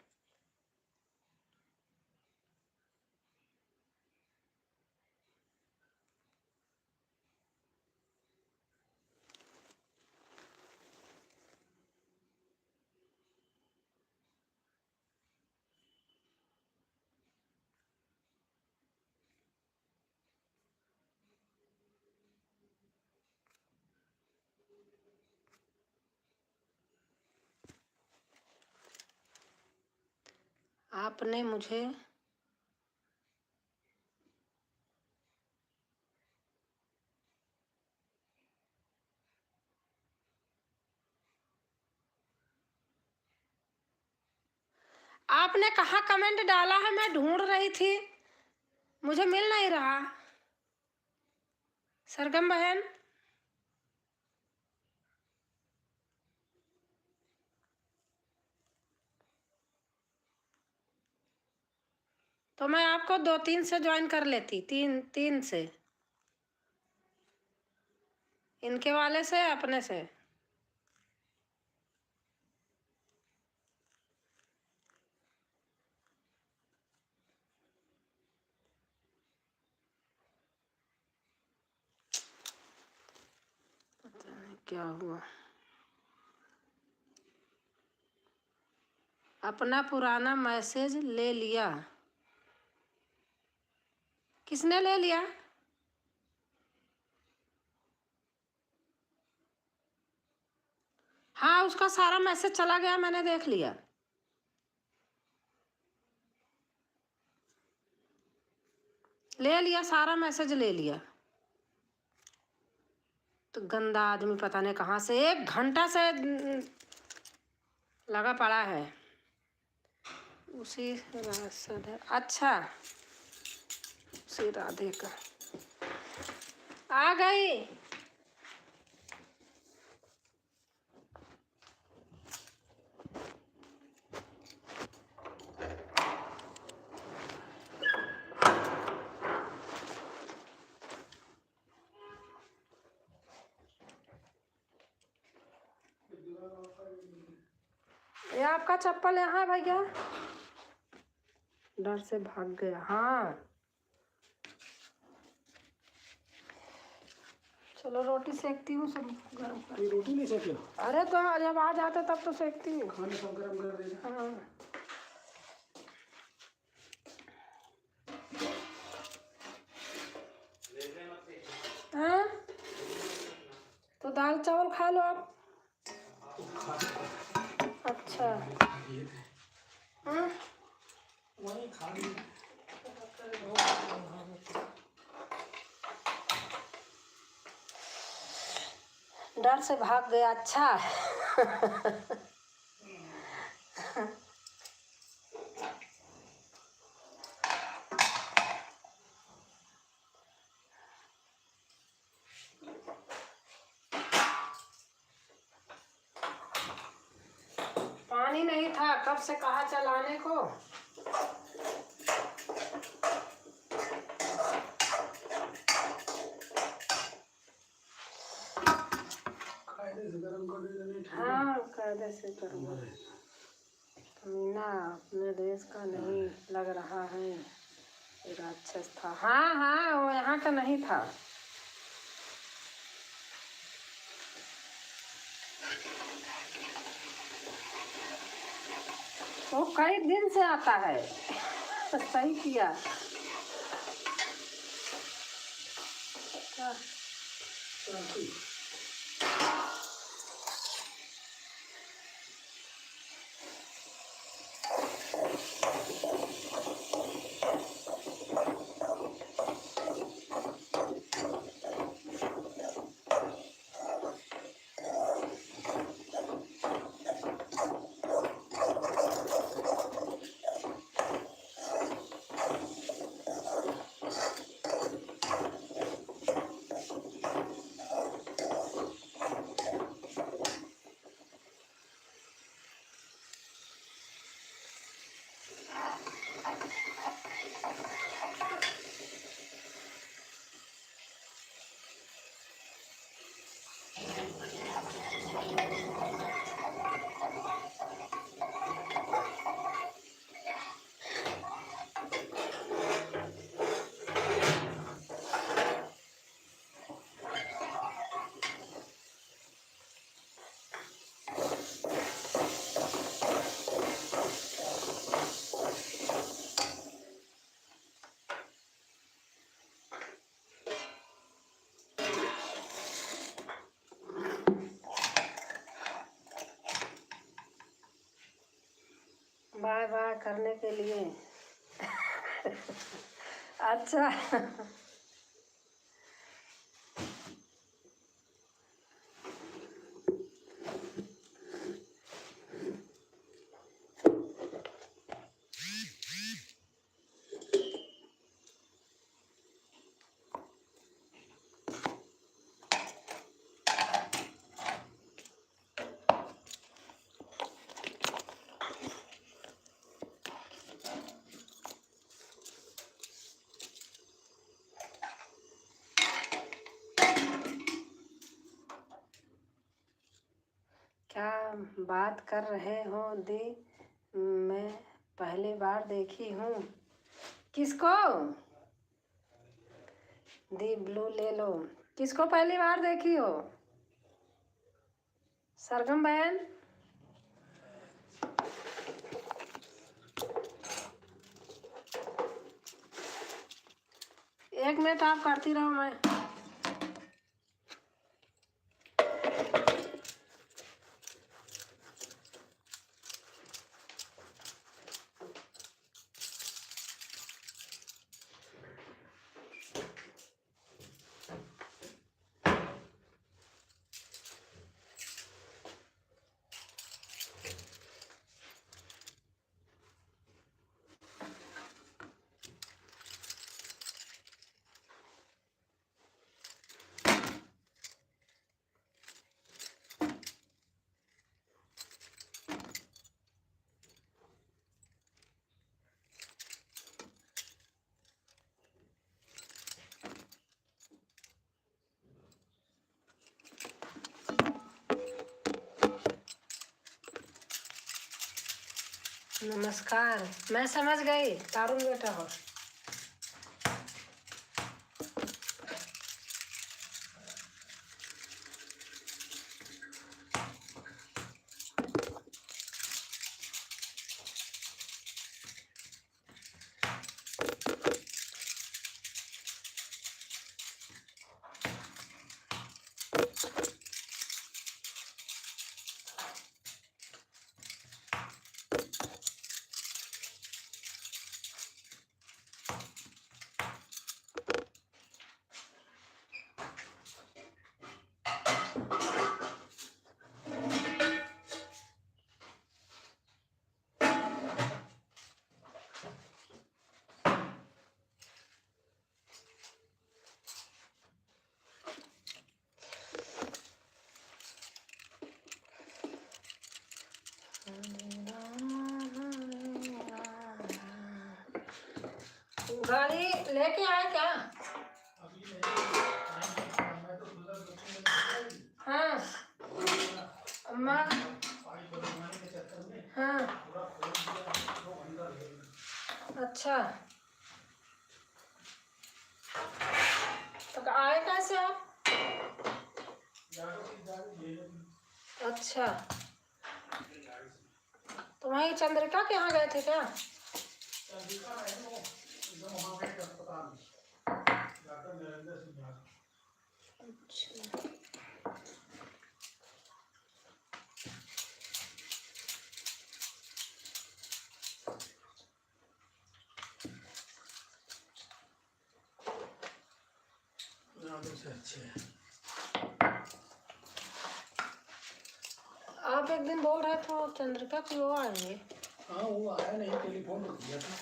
आपने मुझे आपने कहाँ कमेंट डाला है, मैं ढूंढ रही थी, मुझे मिल नहीं रहा। सरगम बहन, तो मैं आपको दो तीन से ज्वाइन कर लेती, तीन, तीन से, इनके वाले से, अपने से। पता नहीं क्या हुआ। अपना पुराना मैसेज ले लिया। किसने ले लिया? हाँ, उसका सारा मैसेज चला गया, मैंने देख लिया। ले लिया, सारा मैसेज ले लिया। तो गंदा आदमी पता नहीं कहाँ से एक घंटा से, न, लगा पड़ा है। उसी रास्ता दे-, अच्छा, उसी राधे का आ गई। ये आपका चप्पल यहाँ है भैया, डर से भाग गया। हाँ, चलो रोटी सेकती हूँ, सब गरम कर। ये रोटी नहीं सेके? अरे तो जब आ जाते तब तो सेकती हूँ। खाना सब गरम कर देना। हाँ। हाँ? तो दाल चावल खा लो आप। अच्छा। हाँ? डर से भाग गया। अच्छा। नहीं था, कब से कहा चलाने को। कायदे से गरम कर दे, नहीं ठंडा। हाँ, कायदे से करूँगा। अरे। मीना, अपने देश का नहीं लग रहा है ये राक्षस था। हाँ, हाँ, वो यहाँ का नहीं था। वो कई दिन से आता है। सही किया। बाय बाय करने के लिए। अच्छा। क्या बात कर रहे हो दी? मैं पहली बार देखी हूँ। किसको? दी ब्लू ले लो। किसको पहली बार देखी हो? सरगम बहन, एक मिनट आप करती रहो, मैं नमस्कार, मैं समझ गई, तारुण बेटा हो। गाड़ी लेके आए क्या? हाँ। अम्मा। हाँ। अच्छा। तो आए कैसे आप? अच्छा। तो वहीं चंद्रिका के यहाँ गए थे क्या? चंद्रिका नहीं, वो एकदम वहाँ पे अस्पताल में, डॉक्टर नरेंद्र सिंह झा। अच्छा। यहाँ पे से अच्छे हैं। आप एक दिन बोल रहे थे वो चंद्रिका की वो आएंगे। हाँ, वो आया नहीं, टेलीफोन तो किया था।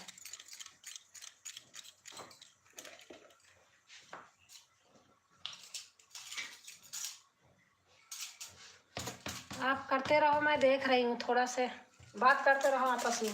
आप करते रहो, मैं देख रही हूँ, थोड़ा से बात करते रहो आपस में।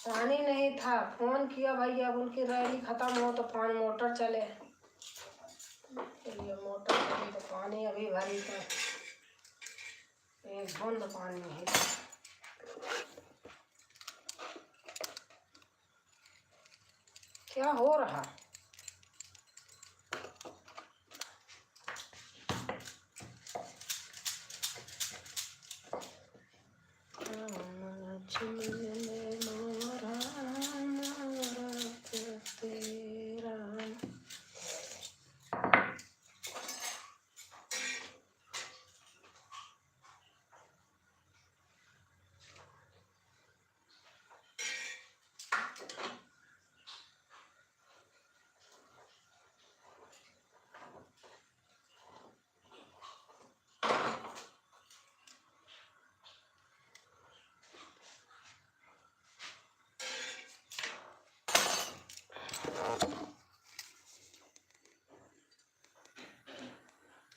पानी नहीं था, फोन किया भैया, अब उनकी रैली खत्म हो तो पानी, मोटर चले। ये मोटर चली तो पानी अभी भरी तो एक बूंद पानी नहीं। क्या हो रहा?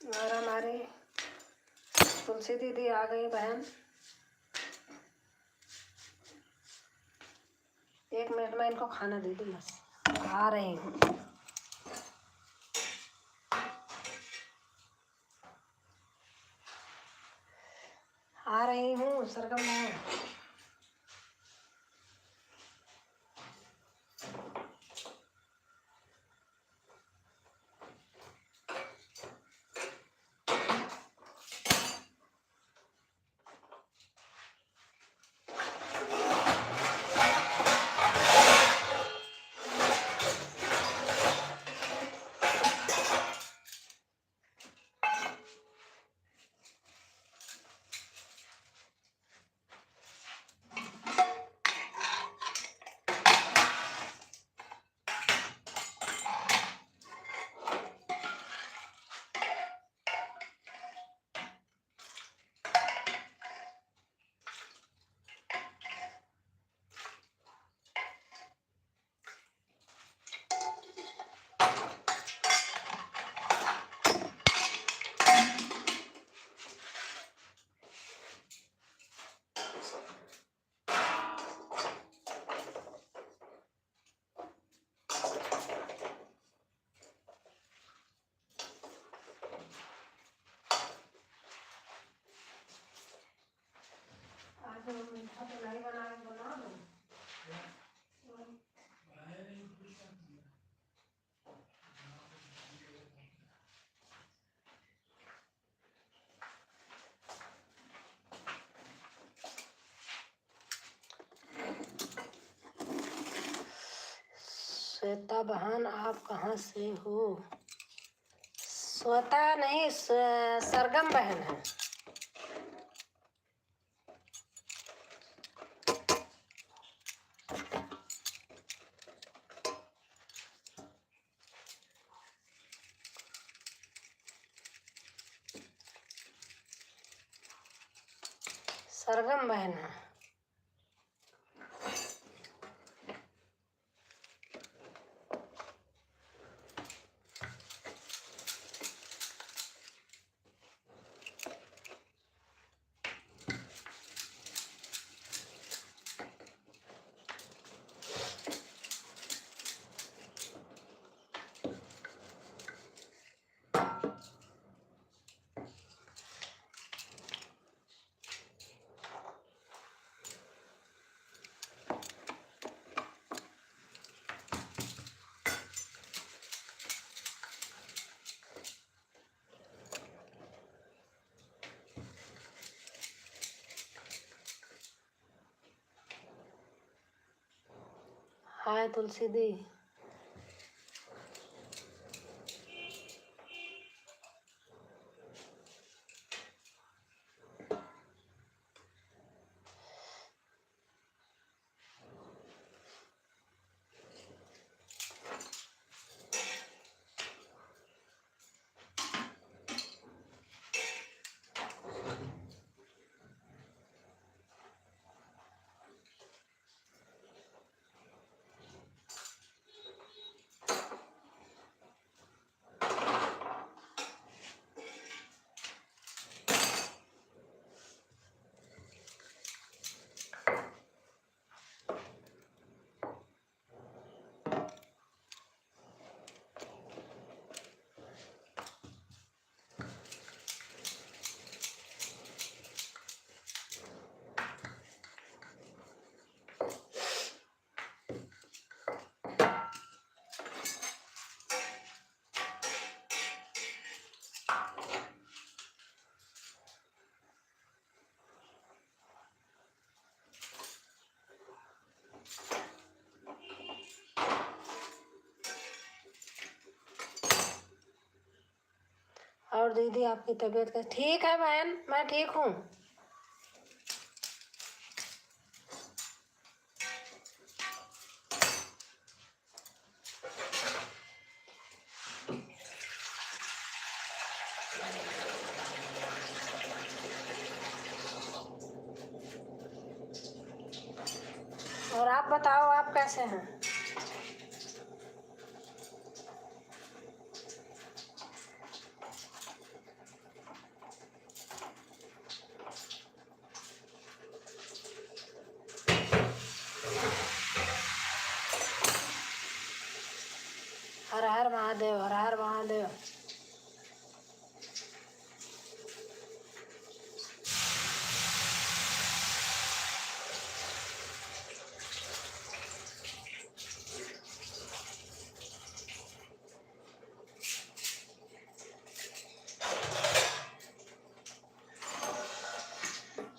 और हमारी तुलसी दीदी आ गई बहन। एक मिनट में इनको खाना दे दूँ बस, आ रही हूँ, आ रही हूँ सरगम बहन। श्वेता बहन, आप कहाँ से हो? श्वेता नहीं, स-, सरगम बहन है। सरगम बहन है। हाय तुलसी दी। और दीदी, आपकी तबीयत कैसे? ठीक है बहन, मैं ठीक हूँ। और आप बताओ, आप कैसे हैं? हर हर महादेव, हर हर महादेव।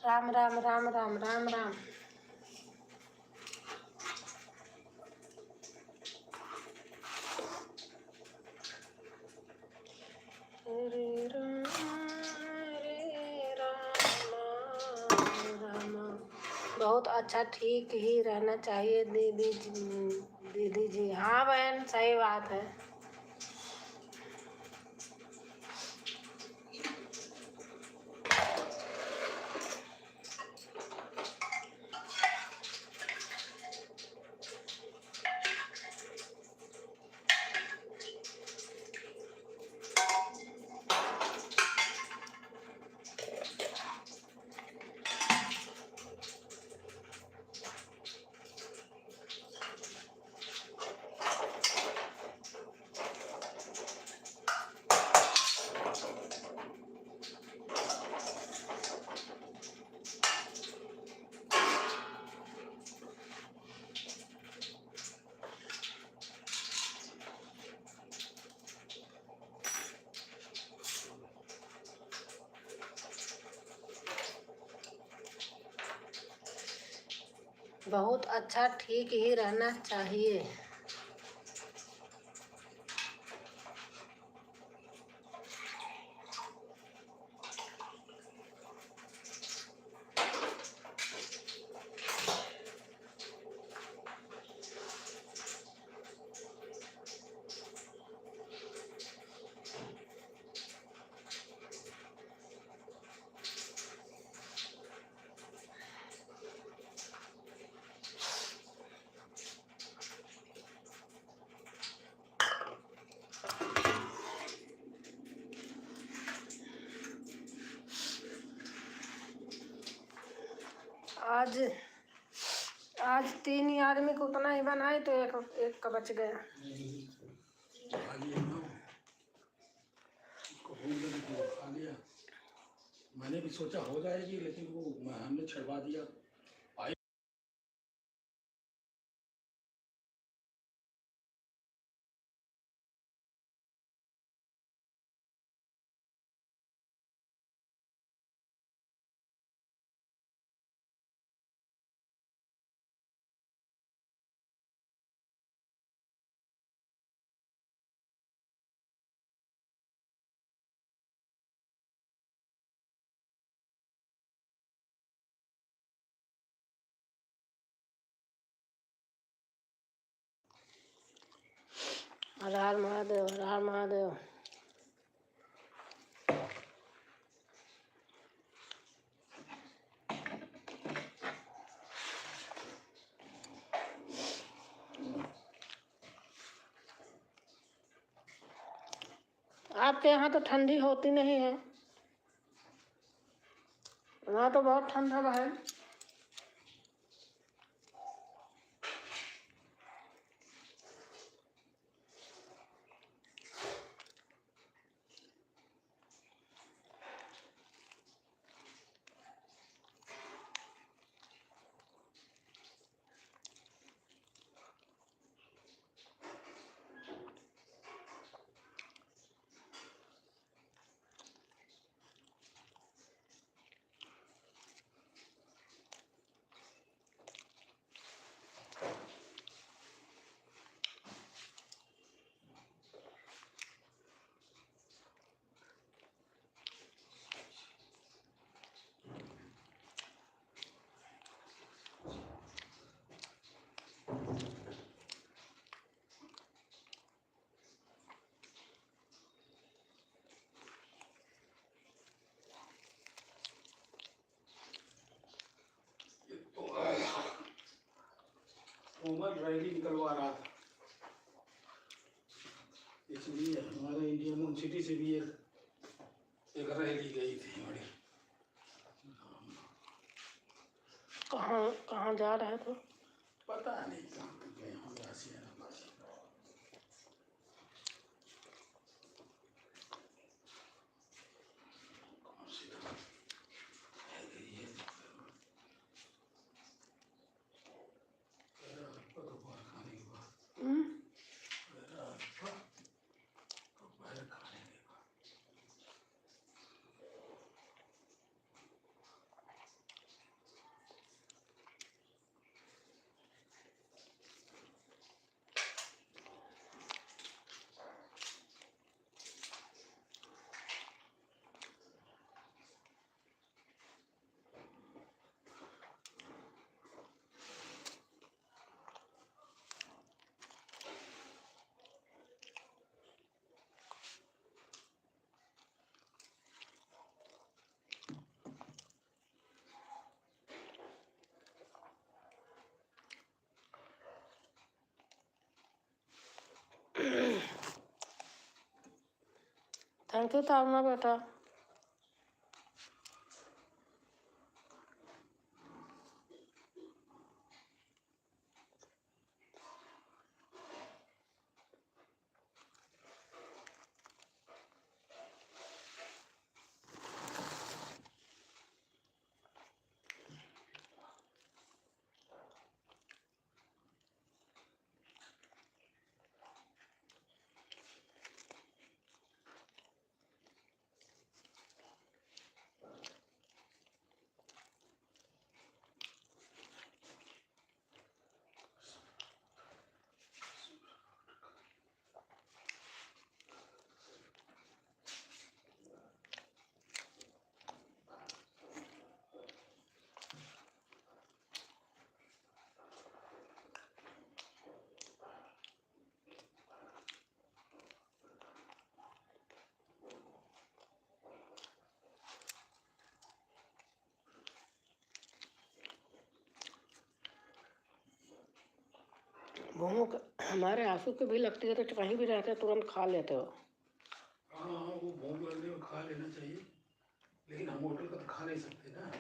राम राम, राम राम, राम राम। हरे राम, हरे राम, राम राम। बहुत अच्छा, ठीक ही रहना चाहिए दीदी जी, दीदी जी। हाँ बहन, सही बात है। बहुत अच्छा, ठीक ही रहना चाहिए। आज, आज तीन ही आदमी को उतना ही बनाए तो एक, एक का बच गया। खा लिया ना, इसको भूल गए थे, खा लिया। मैंने भी सोचा हो जाएगी, लेकिन वो मैं, हमने छुड़वा दिया। हर हर महादेव, हर हर महादेव। आपके यहाँ तो ठंडी होती नहीं है, वहाँ तो बहुत ठंड है भाई। ये तो कोमल रैली निकलवा रहा था, इसलिए हमारे इंडिया यूनिवर्सिटी से भी एक, एक रैली गई थी बड़ी। कहाँ, कहाँ जा रहे थे? पता नहीं कहाँ तक गए होंगे, आसियाना पासियाना। कौन सी जगह है ये? मेरा आपका दोपहर खाने के बाद। हम्म? मेरा आपका दोपहर खाने के बाद। Thank you, तावना बेटा। भूख हमारे आंसू के भी लगती है, तो कहीं भी रहते हैं, तुरंत खा लेते हो। हाँ, हाँ, वो भूख लगने में खा लेना चाहिए, लेकिन हम होटल का तो खा नहीं सकते ना।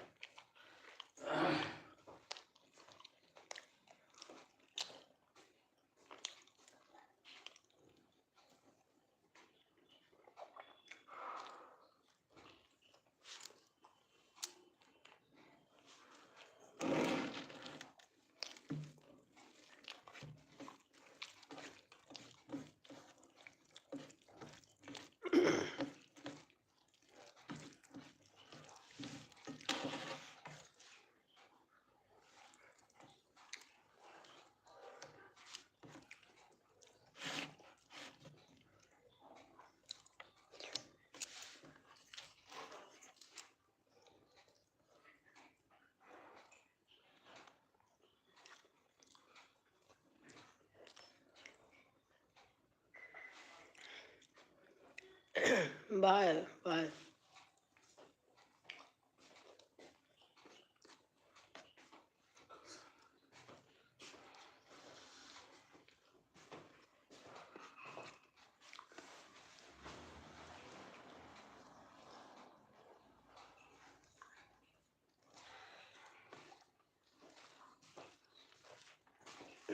Bye, bye.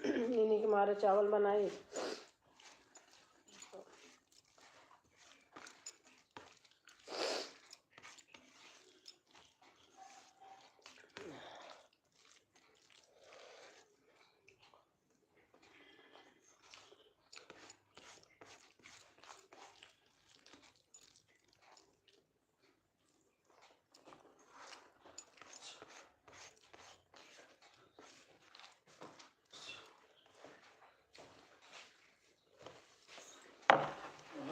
इन्हीं के मारे चावल बनाई।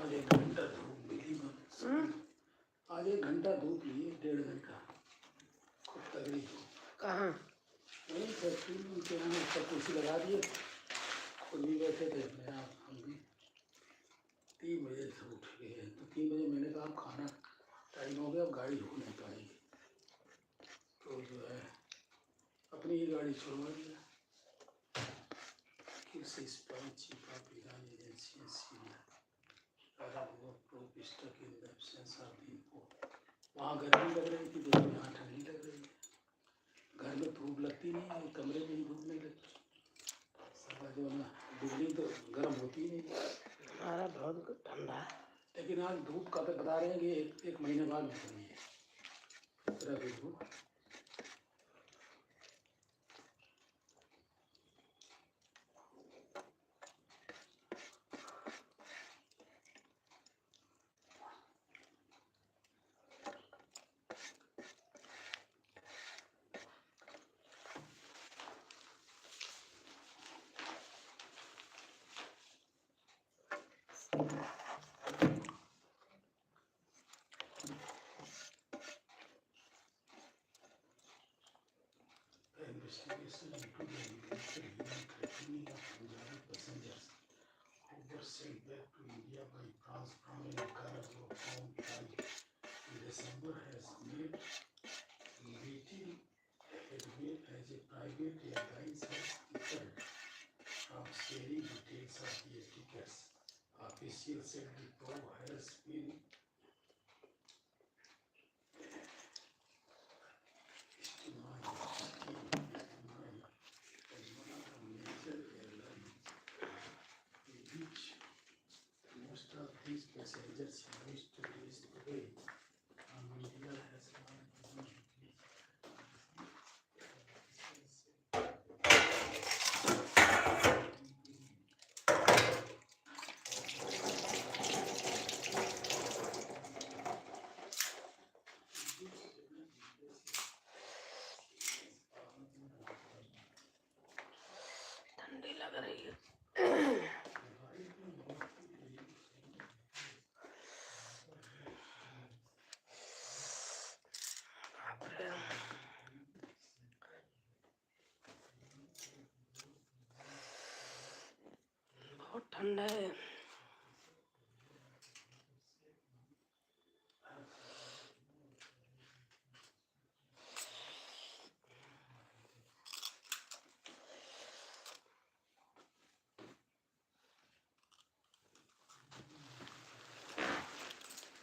आज एक घंटा धूप मिली बस। हम्म? आज एक घंटा धूप मिली, डेढ़ घंटा। खूब तगड़ी धूप। कहाँ? वहीं फैक्ट्री में उनके यहाँ ऊपर कुर्सी लगा दिए, खुद भी बैठे थे अपने आप, हम भी। तीन बजे से उठ गए हैं, तो तीन बजे मैंने कहा, "अब खाना टाइम हो गया, अब गाड़ी रुक नहीं पाएगी।" तो जो है, अपनी ही गाड़ी छुड़वा दिया। कृषि इस्पात, चीपा, पिरान एजेंसी, सीरिया, अरब वो proof stuck in the absence of the input. वहाँ गर्मी लग रही थी, तो यहाँ ठंडी लग रही है। घर में धूप लगती नहीं है, कमरे में ही धूप नहीं लगती। साला जो है ना, बिल्डिंग तो गर्म होती ही नहीं। हमारा बहुत ठंडा है। लेकिन आज धूप का तो बता रहे हैं कि एक, एक महीने बाद निकलनी है। इस तरह की धूप। Investigation into the illegal threatening of Punjabi passengers who were sent back to India by France from a cargo on flight in December has made little headway as a private airlines has deterred from sharing details of the tickets. Officials said the probe has been Most of these passengers used to reach Dubai. Media has not given details. ठंडी लग रही है। बाप रे। बहुत ठंड है।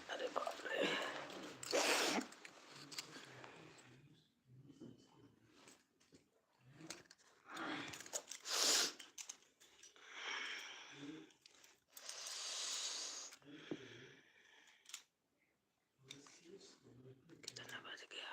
अरे बाप रे। कितना बज गया?